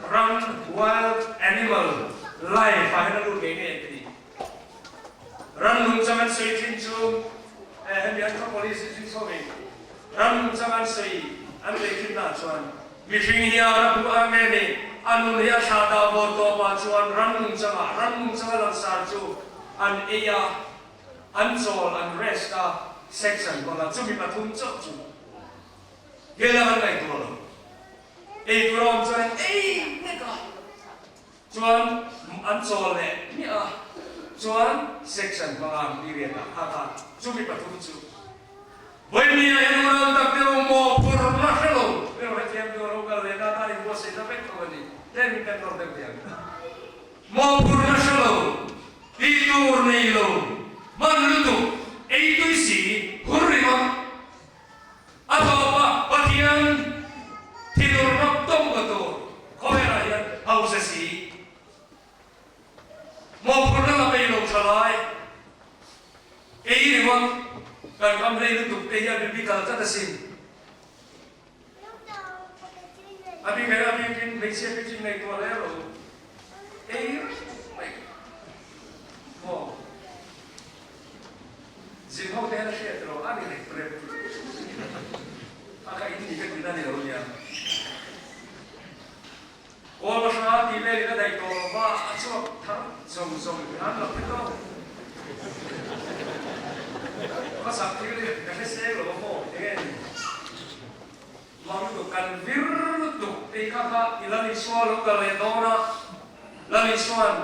ran, wild animal, life ah hian a lut ngei ngei an ti. Ran nungchang an sawi thin chu hemi anthropologist hi chhovin ran nungchang an sawi an lei thin nah chuan mihring hian a hmuh ang nge ni a nun hi a thlah dah vawr tawpah chuan ran nungchangah ran nungchanga langsar chu an ei a, An chawl, an rest a, sex an hmang a, chumi pathum chauh chu hela kan ngaihtuah lo. Ei tur a awm chuan an ei nek a, chuan an chawl leh hmiah a, chuan sex an hmang a, an period a, kha kha chumi pathum chu. Vawinia hian unau tak te u maw phurna hre lo, rilru hrethiam tur a lo kal leh ta tan inbuatsaihna vek tho a ni, tlem in kan nawr deuh diam. Mawhphurhna hre lo, tih tur nei lo, hman lutuk, ei tui si, hur ringawt. A tawpa Pathian thinur rawk tawng ka tur khawvelah hian hausa si. Kan kam hlei lutuk te hi a biblical tlat asin. A bik leh a bikin hmeichhia te chu ngaihtuah hle rawh u. Ei reng mai maw? Zin ho te hian a hriat rawh a ni rep rep a ka in ni ka tihna ni lo nia. Kawl hra tih velin a daih tawh lo va, a chhuak thar zawng zawng an lo hre tawh. Hmasak thil hi ka hre seng lo a maw enge ni? Mang lutuk kan vir lutuk tih kha kha i Lal Isua lo kal leh dawn a, Lal Isua'n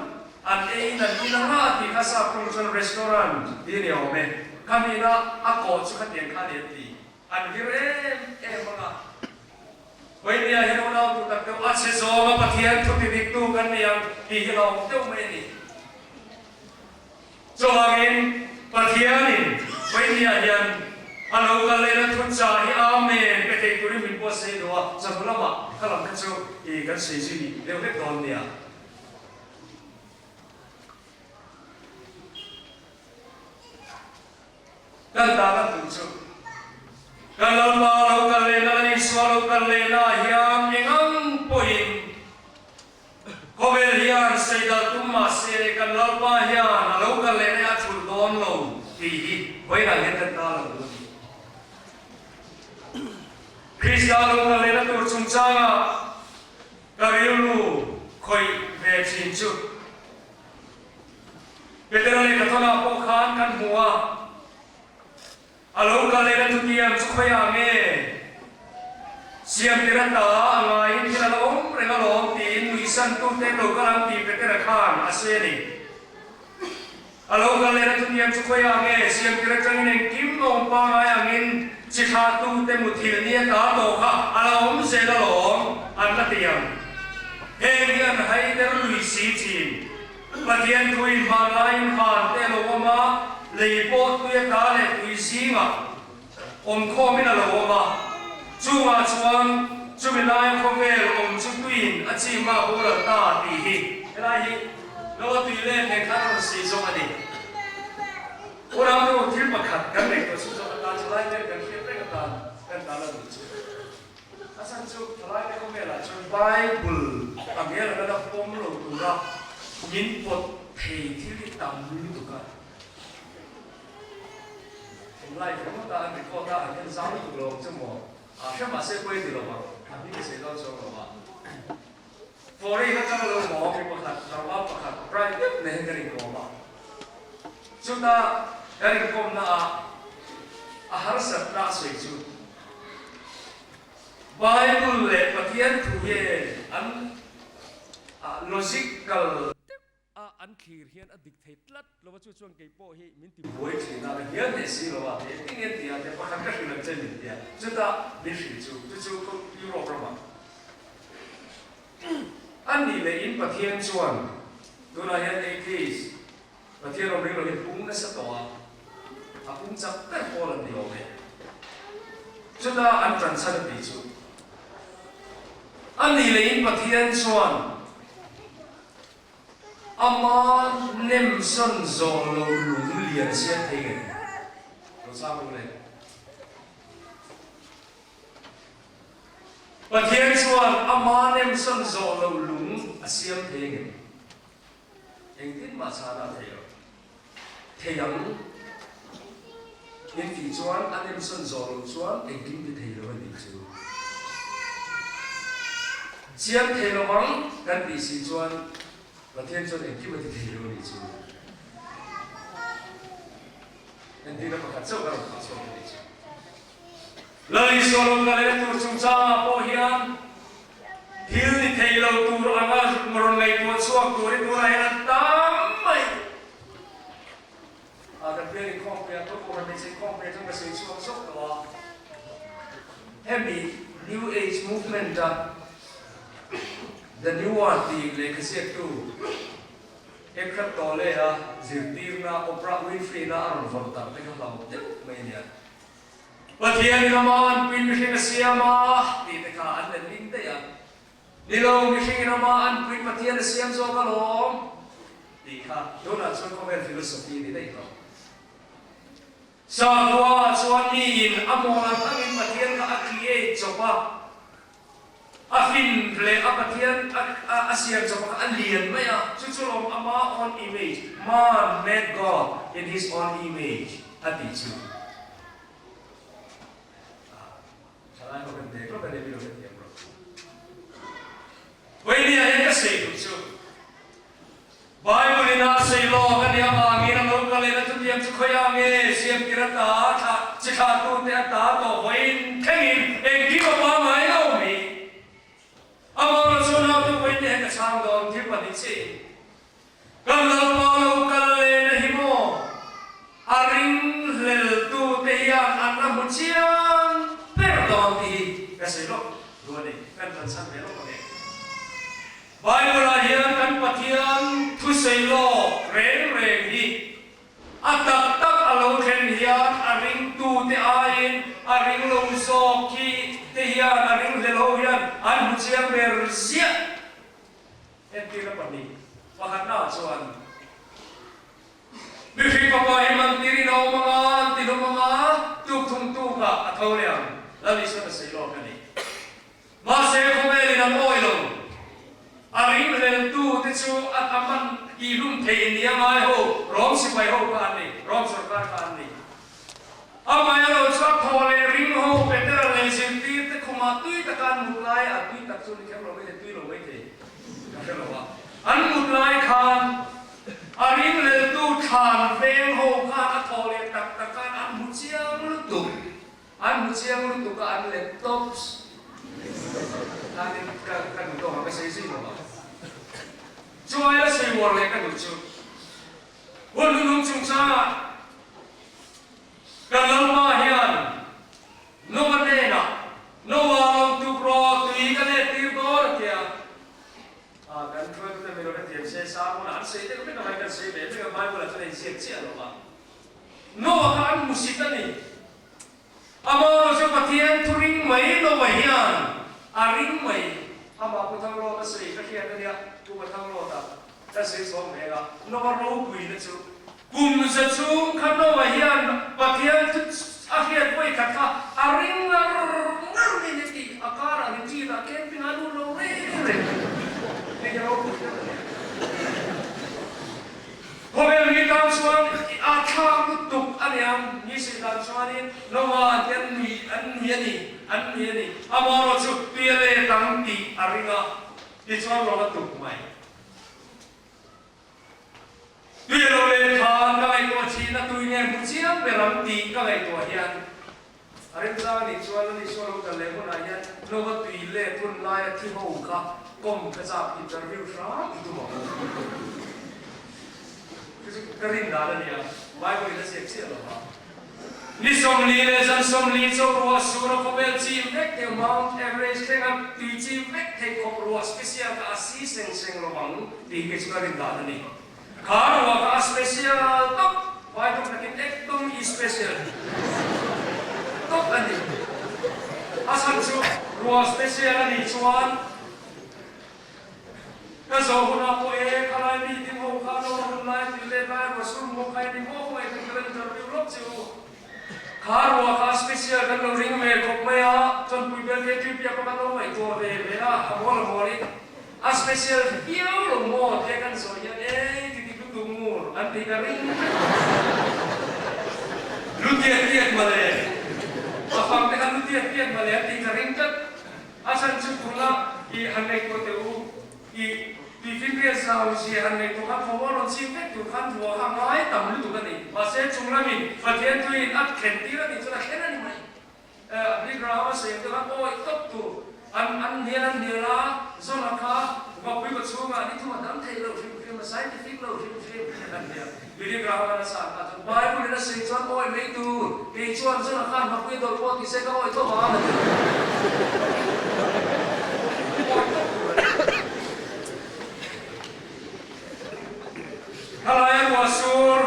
an eiin an in anga tih kha sap ṭawng chuan restaurant tih a ni awm e. Khamiina a kawh chu khatiang kha a ni an ti. An vir em em anga. Vawinia hian unau tu tak deuh a chhe zawnga Pathian thu ti diktu kan ni ang tih hi lawm deuh mai a ni. Chuvangin Pathianin Vawinia hian a lo kal lehna thu chah hi Amen pe thei turin min buatsaih duh a, chawhnu lamah kha lam kha chu i kan sawi zui deuh hlek dawn nia. Kan tan a duh chu. Kan Lalpa lo kal lehna, kan Isua lo kal lehna hian engang pawhin khawvel hian saidal tum mah se kan Lalpa hian a lo kal lehna hi a thulh dawn lo tih hi vawiinah hian kan ta lo duh a ni. Krista lo kal lehna tur chungchangah ka rilru khawih ve thin chu. Petera leh Katona pawh khan kan hmu a, a lo kal lehna thutiang chu khawiah nge siam tir a ta a ngaiin thil a la awm reng alawm tiin nuihsantute lo kal ang tih Petera khan a sawi a ni. A lo kal lehna thutiang chu khawiah nge siam tir atangin engkim a awm pangai angin chi thlahtute muthilh ni a ta tawh kha a la awm zel alawm an la ti ang. Heng hi an haider lui si thin. Pathian thuin hmanlaiin van te a lo awm a, lei pawh tui ata leh tui zingah awm khawmin a lo awm a. Chungah chuan chumi laia khawvel awm chu tuiin a chim a boral ta tih hi helai hi Noa tui let nen khan a rawn si zawk a ni. Unau thil pakhat kan ngaihtuah chu zawk atan chu lai vel kan hriat reng atan kan tan a duh chu. A chhan chu thalaite khawvelah chuan Bible a hmel anga la pawm lo tura min pawt thei thil hi tam lutuk a. Live ringawt a an record a an en zau lutuk lo ang che maw? A hre mahse pawi a ti lo ang, a hming a sei dawn chuang lo a. Foreign atanga lo maw mi pakhat, tlangval pakhat bright deuh nei hian kan inkawm a. Chuta kan inkawmna ah a harsatna a sawi chu Bible leh Pathian thu hi an logical deuh a an thlir hian a dik thei tlat lo a, chu chuan kei pawh hi min ti buai thin a, ka hian leh si lo a, engtin nge ti a te pakhat ka hrilh ang che min ti a, chuta min hrilh chu chu chu Europe ramah a nih leh in Pathian chuan tunah hian atheist Pathian awm ring lo hi pung nasa tawh a, a pung chak ber pawl an ni awm e. Chuta an tan chhan a tih chu, A nih leh in Pathian chuan ama nem sawn zawh lo lung lian siam thei ngei lo chang ru le. Pathian chuan ama nem sawn zawh lo lung a siam thei ngei. Engtin mah chhan a thei lo. Thei ang in tih chuan a nemsawn zawh loh chuan engkim ti thei lo a nih chu. Chiang thei lo ang kan tih si chuan Pathian chuan engkim a ti thei lo a nih chu. Entirna pakhat chauh ka rawn phah chhuak a nih chu. Lal Isua lo kal leh tur chungchangah pawh hian thil ni thei lo tur anga rawn ngaihtuah chhuak turin tunah hian an tam mai. A kan bial inkhawm pui a, tun kum hmeichhe inkhawm pui atang ka sawi chhuak zawk tawh a. Hemi New Age movement a The New One tih lehkha ziaktu Eckhart Tolle a zirtirna Oprah Winfrey-na a rawn vawrh darh te kha hlauh deuh mai a nia. Pathian in ama anpuiin mihring a siam a tih te kha an let ling daih a, Ni lo, mihring in ama anpuiin Pathian a siam zawk alawm tih kha tunah chuan khawvel philosophy a ni daih lo. Sakhua chuan miin a mawl ang angin Pathian kha a create chawp a, a fin leh a Pathian a siam chawp a kha a lian mai a, chu chu lawm ama own image, man made God in his own image a tih chu. Thalai ho kan dek lawk a ni, mi lo hrethiam rawh. Vawinia hian ka sawi duh chu, Bible in a sawi lawk a nih avangin a lo kal in a chutiang chu khawiah nge siamtir a ta thla chi thlahtute a ta tawh vawiin thlengin engkim a pangngai lo mai. Amah chu naute vawiin hian ka chhang dawn thil pahnih chiah in. Kan Lalpa lo kal leh na hi maw? A ringhleltute hian an la hmu chiang ber dawn tih hi ka sawi lawk duh a ni. Kan kalsan ve lawk ang e. Bible-ah hian kan Pathian thusawi lawk reng reng hi a tak tak a lo thlen hian a ringtute aiin a ringlo zawk hi te hian a ringhlel ho hian an hmu chiang ber ziah. Entirna pahnih, pakhatnaah chuan mihring fapa hi man tirin a awm anga, an ti hlum anga, tuk thum tukah a tho leh ang, Lal Isuan a sawi lawk a ni. Mahse, khawvelin an awi lo. A ringhleltu te chu a a man tihlum thei nia ngai ho, Rom sipai ho kha an ni, Rom sorkar kha an ni. Amaherawh chu a thaw leh ring ho Petera leh zirtir te khumah tui taka an mut lai, a tui tak chu ni kher lo mai thei, tui lo mai thei ka hre lo a, an mut lai khan a ringleltu thlan veng ho khan a thaw leh tak tak khan an hmu chiang lutuk, an hmu chiang lutuk a an let tops khanin ka ka duh tawk ang ka sawi zui lo a, chuai la sawi uar leh ka duh chu. Hun hnunung chungchangah kan Lalpa hian Noah hnenah, Noah lawng tuk rawh, tui ka let tir dawn a ti a. Ah, kan hruaitute mi lo hrethiam se, sermon ah an sawi deuh vek a, hei kan sawi ve vek a, Bible ah chuan a inziak chiah lo va. Noah kha an hmusit a ni. Amah chu Pathian thu ring mai Noah hian a ring mai. Amah Pu Thanglawta sawi ka hriat a nia, Pu Thanglawta ka sawi chhawm ve a, Noah ropuina chu kum za chhung kha Noah hian Pathian thu a hriat vawi khat kha a ring ngar ngar mai ni tih a karah retreat ah camping ah a lut lo reng reng. Hei hi ropuina a nia. Khawvel mi tan chuan a thlak lutuk a nia, mi sawi dan chuanin Noah te an nui an nui a ni, an nui a ni. Amaherawh chu tui a let ang tih a ring a, tichuan rawn a tuk mai. Tui a lo let khan ka ngaihtuah thin a, tui nge hmu chiang ber ang tih ka ngaihtuah hian a remchang a nih chuan Lal Isua lo kal leh hunah hian Noah tui let hun laia thi ho kha kawm ka chak interview hram i tum ang u. Chu chu ka rin dan a nia, Bible in a ziak chiah lo va. Ni 40 leh zan 40 chaw ruah sur a khawvel chim vek thei Mount Everest thlenga tui chim vek thei khawp ruah special kha a si seng seng lo ang tih hi kei chu ka rin dan a ni. Kha ruah kha a special tawp, vai tum takin ekdum i special tawp a ni. A chhan chu ruah special a nih chuan ka zawh hunah pawh e khalai mi ding ho kha lo hun lai til let lai ruah sur muang kha i ni maw khawngaih kan kal interview lawk che u. Kha ruah kha special kan lo ring ve khawp mai a, chuan Puibel KTP ah pawh kan lo ngaihtuah ve ve a, a mawl a mawl in a special viau lo maw te kan zawh hian ei ti dik lutuk ngur an tih ka ring vek. Lu tiat tiat mawle, a fang te kha lu tiat tiat mawle an tih ka ring tlat. A chhan chu tunah i han ngaihtuah teh u. I tuifinriat zau zia han ngaihtuah khan thaw a rawn chim vek tur khan ruah kha a ngai tam lutuk a ni. Mahse chung lamin Pathian tuiin a thlen tir a nih chuan a thlen a ni mai. Big Graham a sawi ang te khan awi tawp tur an an hnial an hnial a, Zona kha vapui ka chhungah ni thum a dam theih loh hrim hrim a, scientific lo hrim hrim an hnial. Billy Graham an a chhan kha chuan Bible in a sawi chuan awi mai tur, kei chuan Zona khan vapui a dawlh pawh ti se ka awi tho vang a ti. Awi tawp tur a ni. Khalaia ruah sur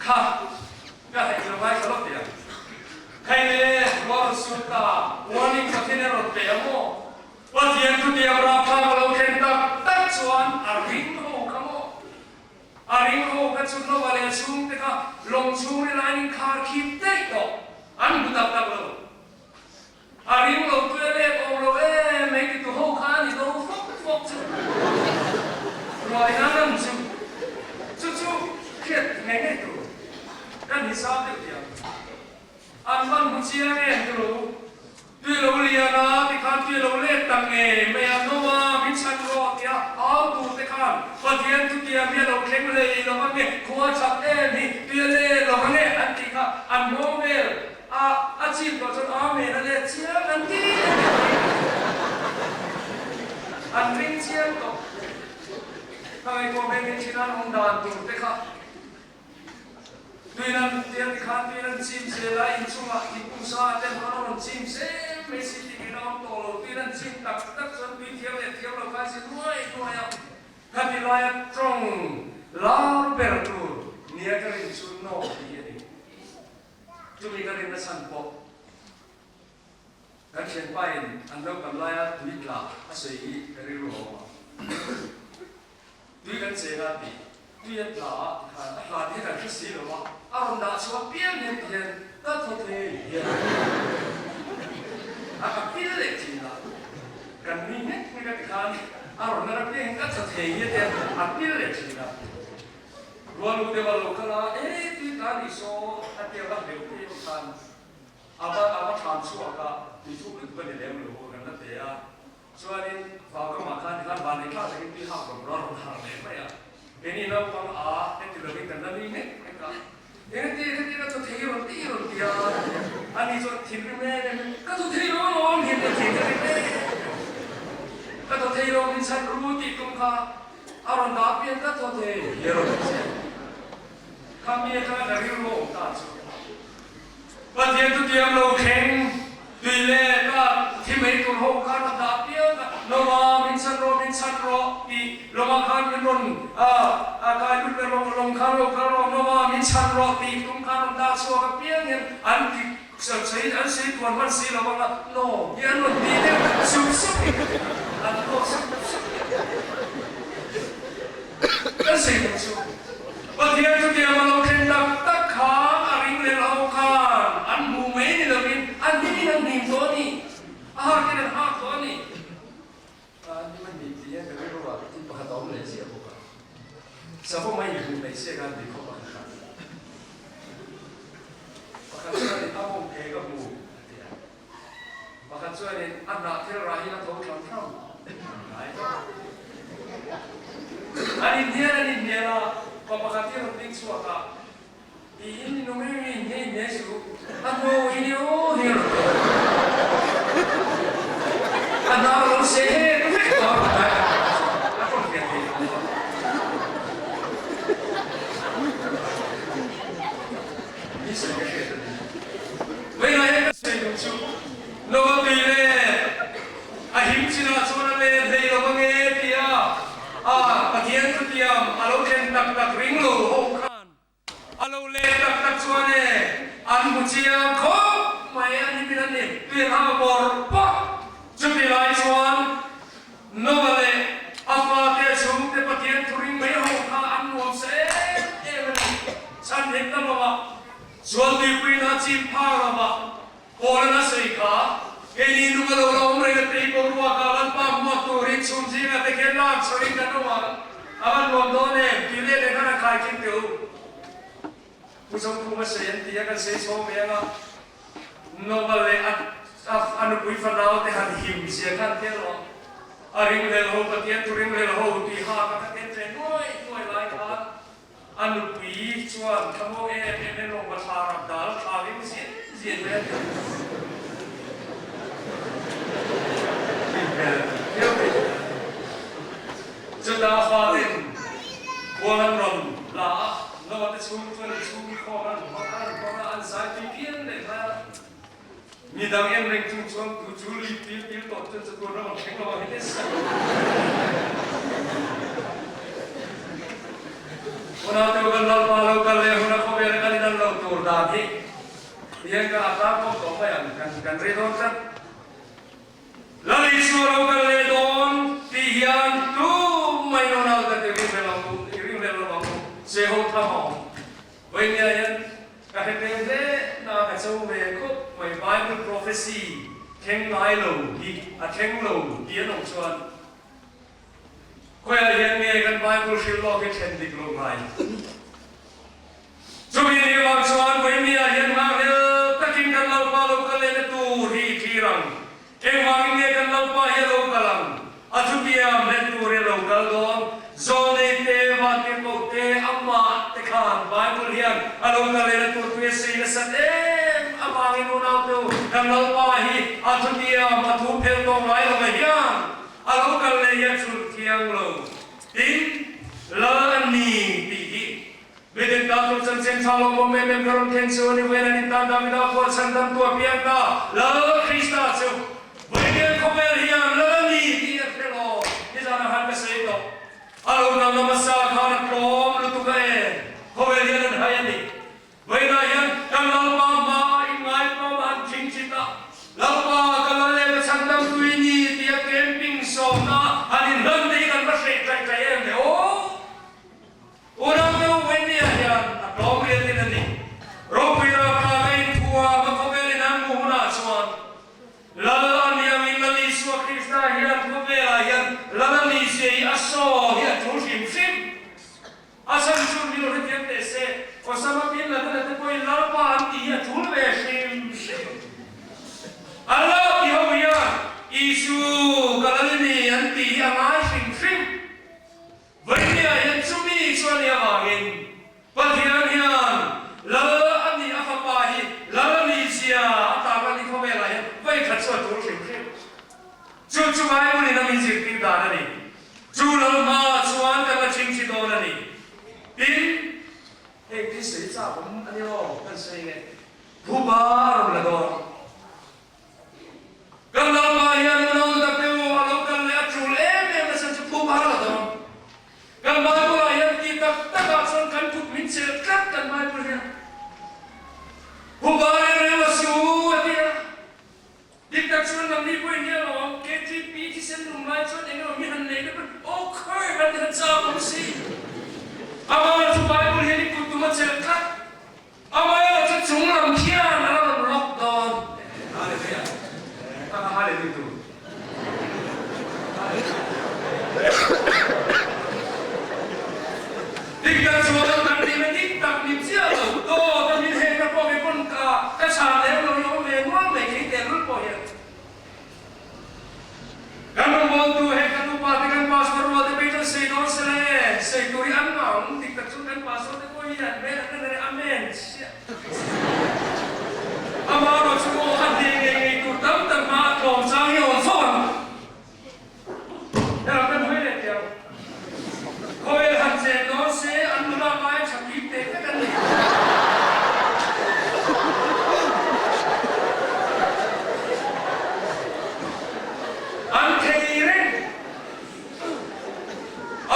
kha ka theih lo ngai tha lawk tih ang. Khei le ruah rawn sur ta, warning Pathian a rawn pe a maw? Pathian thutiam rapthlak a lo thlen tak tak chuan a ring ho kha maw? A ring ho kha chu Noah leh a chhungte kha lawng chhungril ah an inkhar khip daih tawh. An hmu tak tak lo. A ring lo tu e lek awm lo em mai ti tu ho kha a ni do fawk fawk chu. Ruai nan an chu. Chu chu hriat ngei ngei tur kan hisap deuh diam. An van hmu chiang em ti lo. Tui lo lian a ti khan tui lo let tak ngei mai a Noa min chhan rawh tia au tur te khan Pathian chutiang hi a lo thleng hlei lo ange, khua chak em hi tui a let lo ange an tih kha an hmawng vel a, a chim tawh chuan Amen a let chiang an ti a ni. An ring chiang tawh. Ka ngaihtuah hmel min thin an awm dan tur te kha. Tuilan tiang ti khan tuilan chim zel a, inchungah thingkung sa te hman a rawn chim zel mai si tih min a awm tawh lo. Tuilan chim tak tak chuan tui thiam leh thiam lo khan si nuai nuai a, khati laia tawng lar ber tur nia ka rin chu no tih hi a ni. Chumi ka rinna chhan pawh kan thianpain an lo kam laia tui tla a sawi hi ka rilru a awm a. Tui kan cheng a tih, tui a tla a ti khan a hla te hi kan hre si lo a, a rawn dah chhuah piang hian ti hian ka thaw thei hian a ka pil leh thin a, kan nui nghek nghek a ti khan a rawn lar apiang hian ka thaw thei hian ti hian a pil leh thin a. Rual u deuh a lo kal a, e tui tla ni saw a tia va hleuh phei ang khan a va a va thlan chhuak a, tui thuk lutuk a ni lem lo kan la te a. Chuanin vau ramah khan tikhan van leh thlak takin tui hak rawng rawn harh leh mai a. Keini naupang a heti lovin kan la nui mek mek a. Engati engati ka thaw thei rawn ti rawn ti a, ani chuan thinrim em em in ka thaw thei lo alawm hian ka thin ka rim em em. Ka thaw thei lo min chhan ru tih tum kha a rawn dah pian ka thaw thei hi a rawn ti che. Kha mi atanga ka rilru a awm ta chu. Pathian chu tiam lo thleng, tui leh ka thi mai tur ho khan a dah piang a, Lawma min chhan rawh, min chhan rawh tih Lawma khan min rawn a kai lut leh rawh, lawm khan lo kal rawh, Lawma min chhan rawh tih tum khan rawn dah chhuak a piang hian an ti sawi an sawi tuan hman si lo ang a, No hi an rawn ti deuh sup sup hi an tawk sup sup hi kan sawi duh chu. Pathian chu tiang a lo thlen tak tak kha a ring leh lo khan an hmu mai ni lovin an hnimin an hnim tawh a ni, a hakin an hak tawh a ni. A hnim a hnim tih hian ka rilru ah thil pakhat a awm leh chiah bawk a, savawm a inhmuh mai chiah khan tui khaw pakhat ah pakhat chuanin a bawm ke ka hmu a ti a, pakhat chuanin a hnah thil rah hi a tho thlam thlam ngai tawh. An inhnial an inhnial a, pa pakhat hi a rawn ding chhuak a, Tiin i nung em in hei hne chu a hnu i ni u hi a rawn ti a. A hnar lo se hek vek tawh a hnai a a rawn hriat thei lo a. Mi sawi ka hriat a ni. Vawiinah hian ka sawi duh chu Nova tui leh a him chinah chuan a let hlei lo ange tia a Pathian chutiang a lo thlen tak tak ring lo ho khan a lo let tak tak chuan e an hmu chiang khawp mai a ni min an ni tui an hau bawr bawr. Chuti lai chuan Nova leh a fate chhungte Pathian thu ring mai ho kha an nuam sa em em a ni. Chhan hekna lovah chuan tuipuina chim phar lovah Paul-a na sawi kha, Keini nung a lo la awm reng a tei pawh ruak a, Lalpa hmuak turin chhum zingah te khian lak chhoin kan awm ang, a va nuam dawn em? tih leh leh khan a khai khin teh u. Pu Chawngkhuma sawi an ti a, kan sawi chho mai ang a, Nova leh a a nupui fanau te han him zia khan thel lo ang. A ringlel ho, Pathian thu ringlel ho tih hak a kha ten ve nuai nuai lai khan A nupui chuan thlamuang em em em lawng va thla rak dal thla ring zin zin mai a ti. Hmel viau mai. Chutah faten khual an rawn la a, Noah te chhung chuan chhung khawm an hmang a, an hmang a, an zai tui phian leh mai a. Midang en reng chung chuan tu chu lui pil pil tawh chuan chatuan ram ang thleng lo ang hi nasa. Hunah te kan Lalpa lo kal leh huna khawvel kan in an lo tur dan hi hian ka a tlang kawm tawh mai ang kan kan rei dawn tlat. Lal Isua lo kal leh dawn tih hian tu mai nawn au ta ti ring hlel ang u, i ring hlel lo ang u. tham a awm. Vawinia hian ka hre tel hle na ka cho ve khawp mai Bible prophecy thleng ngai lo hi a thleng lo ti an awm chuan khawiah hian nge kan Bible hrilh lawk hi thlen dik lo ngai? Chumi ni vang chuan Vawinia hian nghakhlel takin kan Lalpa lo kal lehna tur hi i thlir ang. Engvangin nge kan Lalpa hi a lo kal ang? A thutiam hlen tur hi a lo kal dawn. Zawlnei te, vantirhkoh te, amah te khan Bible hian a lo kal lehna tur tui a sei nasat em avangin unaute u, kan Lalpa hi a thutiam, a thu phel tawh ngai lo a hian a lo kal leh hi a chhulh thiang lo. Tin, Lal a ni tih hi Midin ta tur chanchin tha lo mawm em em ka rawn thlen chu a ni vel an intan Davida pawh chhan dam tu a piang ta Lal Krista chu Vawiin khawvel hian Lal a ni tih a hre lo nizan ah khan ka sawi tawh a lo kal na hmasa khan a tlawm lutuk a e khawvel hian an hai a ni Vawiin ah hian kan Lalpa hma a inngaipawm a an thingthit a Lalpa ka Lal leh ka chhan dam tu i ni tih a camping sawmna an inhlan te hi kan va hreh tlaih tlaih em le aw. Unau deuh Wendy-a hian a tlawm rial in a ni. Ropui ralkha ka inthua ka khawvelin an hmuh hunah chuan Lal a ni angin Lal Isua Krista hian khawvelah hian Lal a ni zia hi a saw hi a tul hrim hrim. A chhan chu mil hrethiam teh se, Osama bin Laden-a te pawhin Lalpa an tih hi a tul ve hrim hrim. Allah ti ho hian Isu ka Lal i ni an tih hi a ngai hrim hrim. Vawinia hian chumi chu a nih avangin Pathian hian Lal a nih a fapa hi Lal a nih zia a tak a ni khawvelah hian vawikhat chu a tul hrim hrim. Chu chu Bible in a min zirtir dan a ni. Chu Lal hmaah chuan kan la thingthi dawn a ni. Tin, hei thil sawi chak awm a ni aw, kan sawi nge? Phuba a rawn la dawn. Kan Lalpa hian a nawn tak deuh a lo kal leh a tul em em nasa chu phup a har lo dawn. Kan Bible ah hian ti tak tak ah chuan kan kut min chelh tlat kan Bible hian. Phuba reng reng a su a ti a. Dik tak chuan nangni pawh in nia lo ang KTP thisen lum lai chuan eng emaw mi han nei te pawh aw khawi han ti han chak awm si. Amah chu Bible hian i kut tum a chelh tlat. Amaherawh chu chung lam khian a la rawn lock dawn. Hallelujah. Hallelujah tur. Dik tak chuan kan nihna dik tak ni chiah lo. Dawt a min hekna pawh kei pawn ka chhan lem lo i awm ve nual mai kei tehlul pawh hian. Kan rawngbawltu he kan upa te kan pastor rual te phei chuan sei dawn se le, sei tur hi an ngah dik tak chuan kan pastor te pawh hi an hmel an en reng amen chiah. Amaherawh chu aw a hneh ngei ngei tur tam tak hma a tlawm chang hi a awm fo ang. Helam kan hawi leh teh ang. Khawvel han chen dawn se an nula lai tha bik teh vek an ni. An thei reng.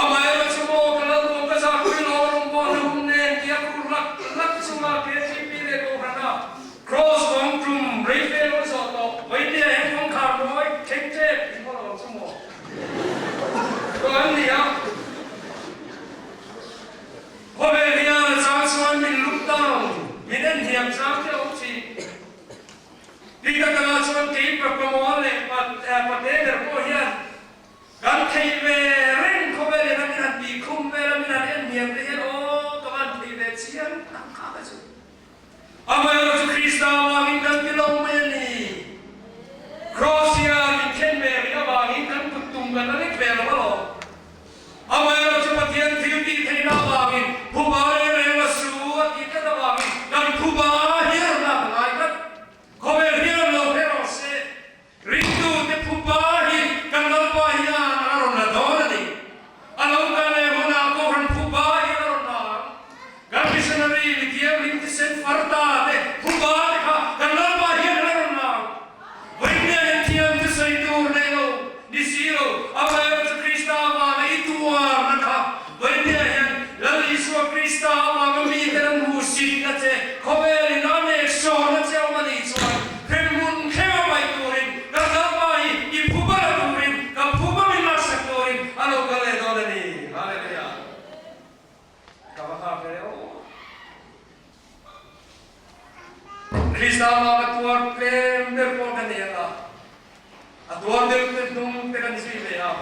Amaherawh chu maw ka lal maw ka zah pui lo rawng pawh na hum nen tia kur lak lak chunga KTP leh Kohhrana Cross kawng tum rei fe lo zawh tawh Vawinia hian kawngkhar mawi thleng tep in haw lo chu maw tawh an ni a. Khawvel hian a chang chuan min look down, min en hniam chang te a awm thin. Dik atangah chuan kei Pamawl leh Pate ber pawh hian Kan theih ve reng khawvel in a min han tih khum vel a min han en hniam te hian aw ka van thei ve chiang tak kha ka chu. Amaherawh chu Krista avangin kan ti lo mai a ni. Kraws hian min khen ve rih avangin kan kut tum kan la lek ve lo alawm. Amaherawh chu Pathian thil tih theihna avangin phuba reng reng a su a tih tlat avangin kan phuba hian a ngai tlat. Khawvel hian lo hre rawh se. Ringtute phupa hi kan Lalpa hian a rawn la dawn a ni. A lo kal leh hunah Kohhran phupa hi a rawn la ang. Kan missionary mithiam ringtisen farta te phupa te kha kan Lalpa hian a rawn la ang. Vawiin hian thiam te sawi tur nei lo ni si lo, amaherawhchu Krista.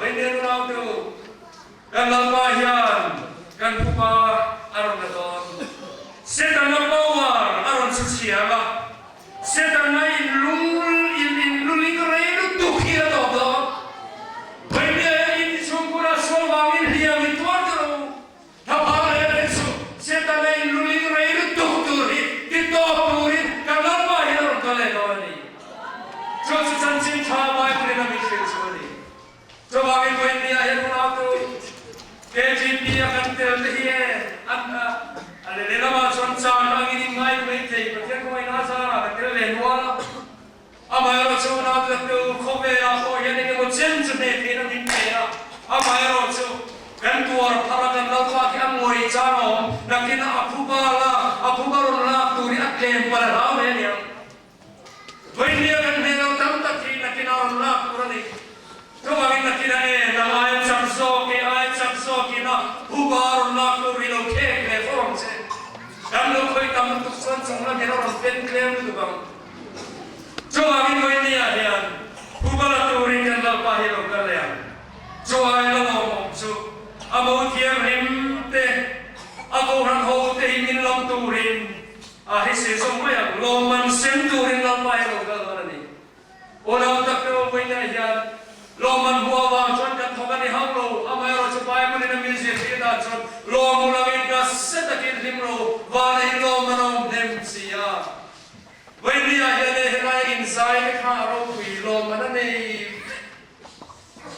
Vawiin unau te u, kan Lalpa hian kan pupa a rawn la dawn. Setana power a rawn chhu chhiang a, Setana in lung in in luling rei lutuk hi a tawp dawn. Vawiin hian in chhungkura sual vangin hliam in tuar ta lo. Thapang leh rin chu Setana in luling rei lutuk tur hi ti tawp turin kan Lalpa hian a rawn kal leh dawn a ni. Chu chu chanchin tha Bible in a min hrilh chu a ni. Chuvangin vawiinniah hian unautu KGP a kan tel te hi e an a leh lehlamah chuan chan angin in ngai mai thei Pathian kawngin a zarah kan tel leh nual a. Amaherawhchu unautu khawvelah pawh hian engemaw chen chu hneh theihna min pe a, amaherawhchu kan tuar phar a kan Lalpa khi a ngawi chang a awm, nakinah a phuba lak, a phuba rawn lak tur hi a tlem palh a hlau hle aniang. Vawinia kan hneh lo tam tak hi nakinah rawn lak tur a ni. Chuvangin nakinah e, nang aia chak zawk, kei aia chak zawkin a phuba rawn lak tur hi lo khek ve fo ang che. Kan lo khawih tam lutuk chuan chung lam hian a rawn pen tlem lutuk ang. Chuvangin vawinia hian Pubala turin kan Lalpa hi lo kal leh ang. Chu ai lo awm awm chu a bo thianghlim te, a kohhran ho te hi min lam turin a hrisel zawk mai ang. Lawmman sem turin Lalpa hi lo kal dawn a ni. Unau tak te aw vawinia hian lawmman hmuh avang chuan kan thawk a ni hauh lo. Amaherawhchu Bible in a min zirtir dan chuan lawm u langin nasa takin hlim ro vana hi lawmman a awm hnem si a. Vawinia hian e helai inzai te kha a ropui lawm an a nei vek.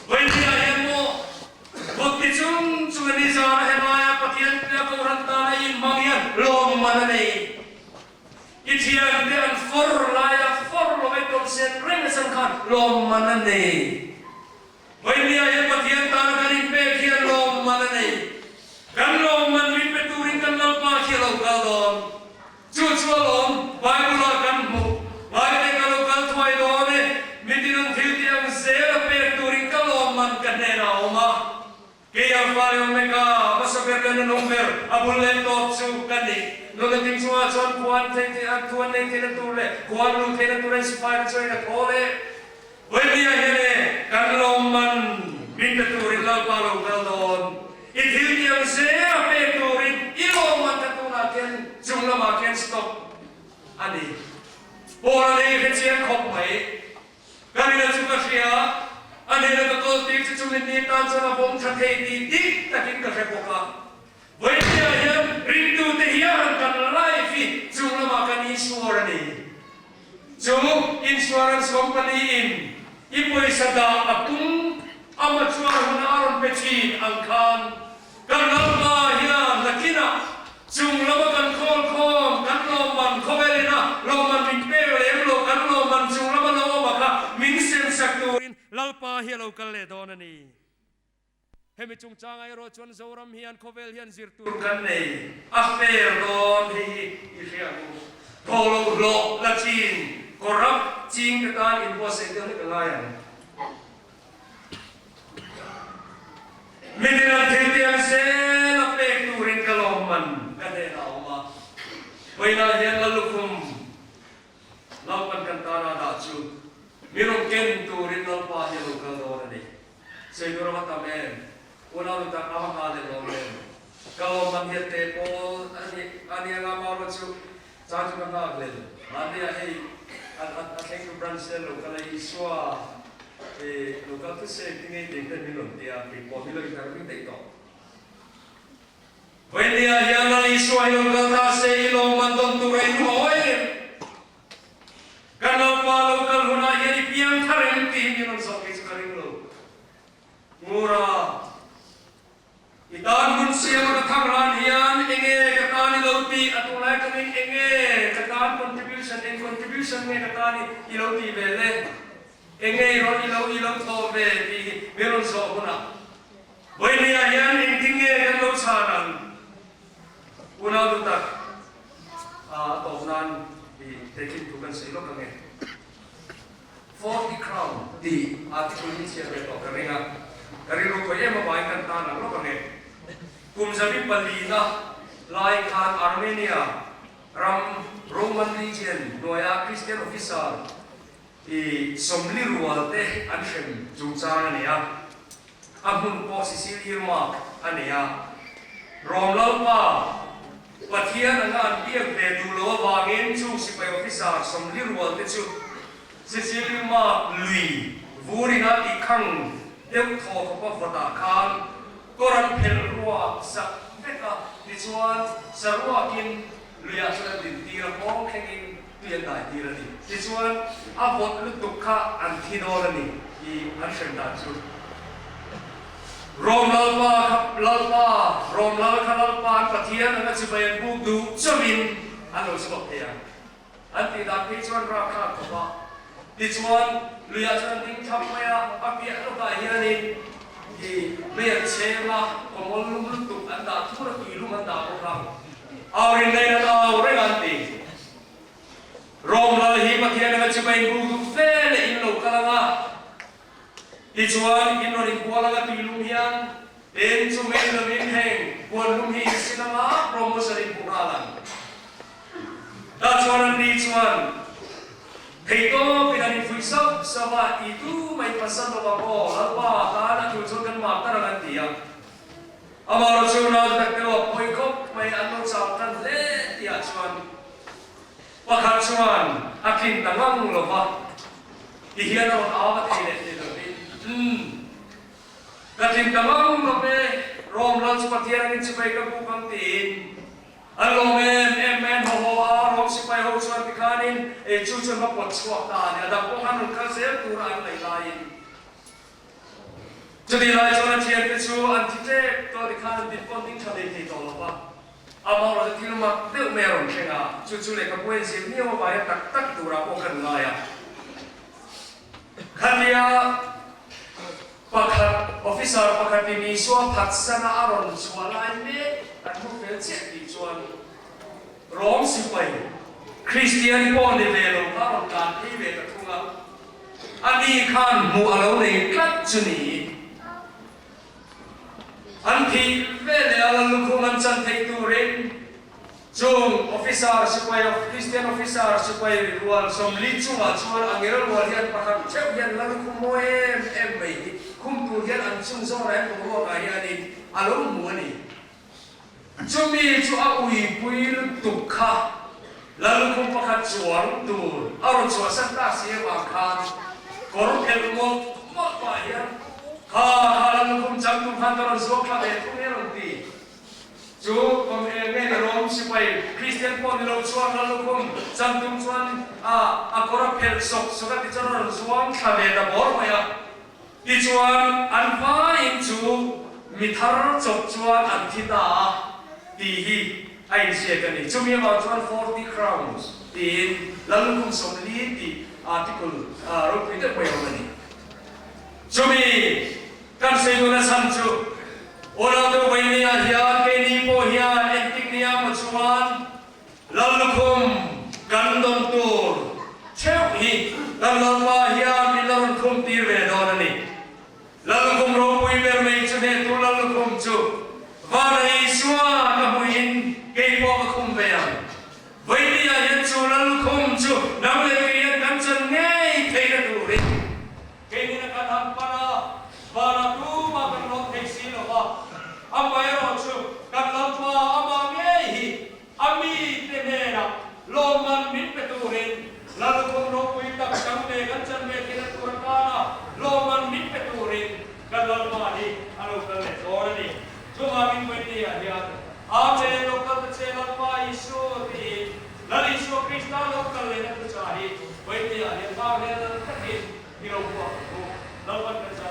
Vawinia hian maw Vawkti chung chung a ni zan a helaia Pathian tia Kohhran tan a inhmang hian lawmman a nei. I thiante an fawr laia fawr lo e tawlhsen reng a chang khan lawmman a nei. Vawinia hian Pathian tana kan inpek hian lawmman a nei. Kan lawmman min pe turin kan Lalpa khi a lo kal dawn. Chu chu a lawm, Bible-ah kan hmuh. Ngaite ka lo kal thuai dawn e, mitin an thil tih ang zel a pek turin ka lawmman ka hnenah a awm a. Kei Alpha leh Omega, hmasa ber leh nunung ber, a bul leh tawp chu ka ni. Nula ding chungah chuan khua an thei thei, an thu an nei theihna tur leh khua an luh theihna tur an sipai te chuan in a thaw leh. Vawinia hian e, kan lawmman min pe turin Lalpa lo kal dawn. I thil tiang zel a pek turin i lawmman kha tunah khian chung lamah khian stop a ni. Paul a nei hre chiang khawp mai. Ka rin a chu ka hria, a hnena ka kawl tir chu chumi ni tan chuan a vawng tha thei tih dik takin ka hre bawk a. Vawinia hian ringtute hian kan life hi chung lamah kan insure a ni. Chu insurance company in i pawisa dah a tum a machuar huna a rawn pe thin ang khan kan Lalpa hian nakinah chung lama kan khawl khawm kan lawmman khawvel ina lawmman min pek lem lo kan lawmman chung lama lo awm a kha min sem sak turin Lalpa hi a lo kal leh dawn a ni. Hemi chungchangah erawh chuan Zoram hian khawvel hian zir tur kan nei a fair dawn hei hi i hria ang u. Thaw lo hlawh la chin corrupt ching te tan inbuatsaih deuh hlek a ngai ang. Mitin an thil tiang zel a pek turin ka lawmman ka hnenah a awm a. Vawiinah hian Lallukhum Lalpan kan tana dah chu mi rawn ken turin Lalpa hi a lo kal dawn a ni. Sawi ram a tam em? Unau nu tak a va nghal leh lawm em? Ka lawmman hian te pawl a ni a nia nga mau chu chang chu ka nghak lel. Mahni ah hei a a thleng tu branch te lo kal a Isua i lo kal thut se ti ngei tih ten min rawn ti a, kei pawh mi lo interview daih tawh. Vawinia hian Lal Isua hi lo kal ta se i lawmman dawn tur a inhawi em? Ka naupa lo kal hunah hian i piang thar em tih hi min rawn zawh kei chu ka ring lo. Ngura, i tan hun siama ka thang ran hian enge ka tan i lo tih a tunlai tangin enge ka tan contribution, eng contribution nge ka tan i lo tih ve le? Enge i rawn i lo i lo thawh ve tih hi min rawn zawh hunah Vawinia hian engtin nge kan lo chhan ang? Unau duh tak a tawp nan i tehkhin thu kan sawi lawk ang e. Forty Crown tih article hi chhiar ve tawh ka ring a, ka rilru khawi em avangin kan tan ang lawk ang e. Kum zabi palina lai khan Armenia ram Roman Legion hnuaia Christian officer i 40 rual te an hrem chungchang a ni a. A hmun pawh Sicil Irma a nei a. Rom Lalpa, Pathian anga an biak ve duh loh avangin chung sipai officer 40 rual te chu Sicil Irma lui vurin a tih khang deuh thaw khawpa vawtah khan kawr an phelh ruak sak vek a, tichuan saruakin luiah chuan an dintir a, kawng thlengin tui an daitir a ni. Tichuan a vawt lutuk kha an thi dawn a ni tih an hrem dan chu. Rom Lalpa kha Lalpa, Rom Lal kha Lalpa an Pathian anga chibai an buk duh chauhin an lo chhuak thei ang. An tih dan phei chuan rapthlak khawp a. Tichuan luiah chuan an ding thap mai a, a piah lawkah hianin i mei an cheng a, kawmawl lum lutuk an dah thur a, tui lum an dah bawk a. Au rin laiin an au reng a an ti. Rom Lal hi Pathian anga chibai in buk duh fe leh in lo kal ang a. Tichuan, in rawn inbual anga tui lum hian eng chu mei lovin heng puan lum hi in sin anga promotion in hmu nghal ang. Tah chuan an ni chuan theihtawpin an infuih sauh sauh a, I tu mai pasal lo ang aw, Lalpa tan a tul chuan kan mah tar ang an ti a. Amaherawh chu nau te tak te aw pawi khawp mai an lo chau tan hle tihah chuan pakhat chuan a tlin ta ngang lo va. Ti hian a rawn au a thei leh thei lo in, Umm, ka tling ta ngang lo ve, Rom lal chu Pathian angin chibai ka buk ang tiin an lawm em em mai an haw haw a, Rom sipai ho chuan tikhanin ei chu chuan va pawt chhuak ta a ni, a dang pawh khan rawn kal zel tura an ngaih laiin. Chutih lai chuan a thiante chu an thi tlek tawh tikhan an din pawn ding tha thei thei tawh lo va. Amah erawh chu thil mak deuh mai a rawn thleng a, chu chu lehkhabu a inzir miau avaia tak tak turah pawh kan ngai a. Khatia pakhat officer pakhatin Isua phatsana a rawn chhuah lai mek an hmu fel chiah tih chuan Rom sipai Kristian pawh ni ve lo kha a rawn tlan phei ve ta thung a. Ani khan hmuh a lo nei tlat chu niin an thih veleh a la lukhum an chan theih turin chung officer sipai Christian officer sipai rual 40 chungah chuan a ngel rual hian pakhat theuh hian la lukhum mawi em em mai hi khum tur hian an chung zawrah hian boruakah hianin a lo hmu a ni. Chumi chu a uipui lutuk kha Lallukhum pakhat chuang tur a rawn chhuahsan ta si avang khan kawr phelh mawlh mawlh pah hian kha kha Lallukhum chang tur khan ka rawn zuang thla ve thung e rawn ti. Chu kawm eng nge ni rawm sipai Kristian pawh ni lo chuan Lallukhum chang tum chuan a a kawr a phelh sawk sawk a tichuan a rawn zuang thla ve ta bawr mai a. Tichuan, an vaiin chu mi thar chawp chuan an thi ta a tih hi a inziak a ni. Chumi avang chuan 40 Crowns tiin Lallukhum 40 tih article ropui deuh mai a awm a ni. Chumi kan sawi duhna chhan chu Unau Vawinia hian keini pawh hian engtik nia maw chuan Lallukhum kan dawn tur theuh hi kan Lalpa hian min la rawn khum tir ve dawn a ni. Lallukhum ropui ber mai chu hnehtu Lallukhum chu Vana Isua ka hmuhin kei pawh ka khum ve ang. Vawinia hian chu Lallukhum chu nang leh kei hian kan chan ngei theihna turin Keinin a kan han pan a, vana tumah kan lawm thei si lo va, amaherawh chu kan Lalpa amah ngei hi a mite hnenah lawmman min pe turin Lallukhum ropui tak chang ve kan chan ve theihna tur atana lawmman min pe turin kan Lalpa hi a lo kal leh dawn a ni. Chuvangin Vawinia hian Amen lo kal ta che Lalpa Isu tiin Lal Isua Krista lo kal lehna thuchah hi Vawinia hian hmang hel takin i lo buak ang u. Lalpan kan zah.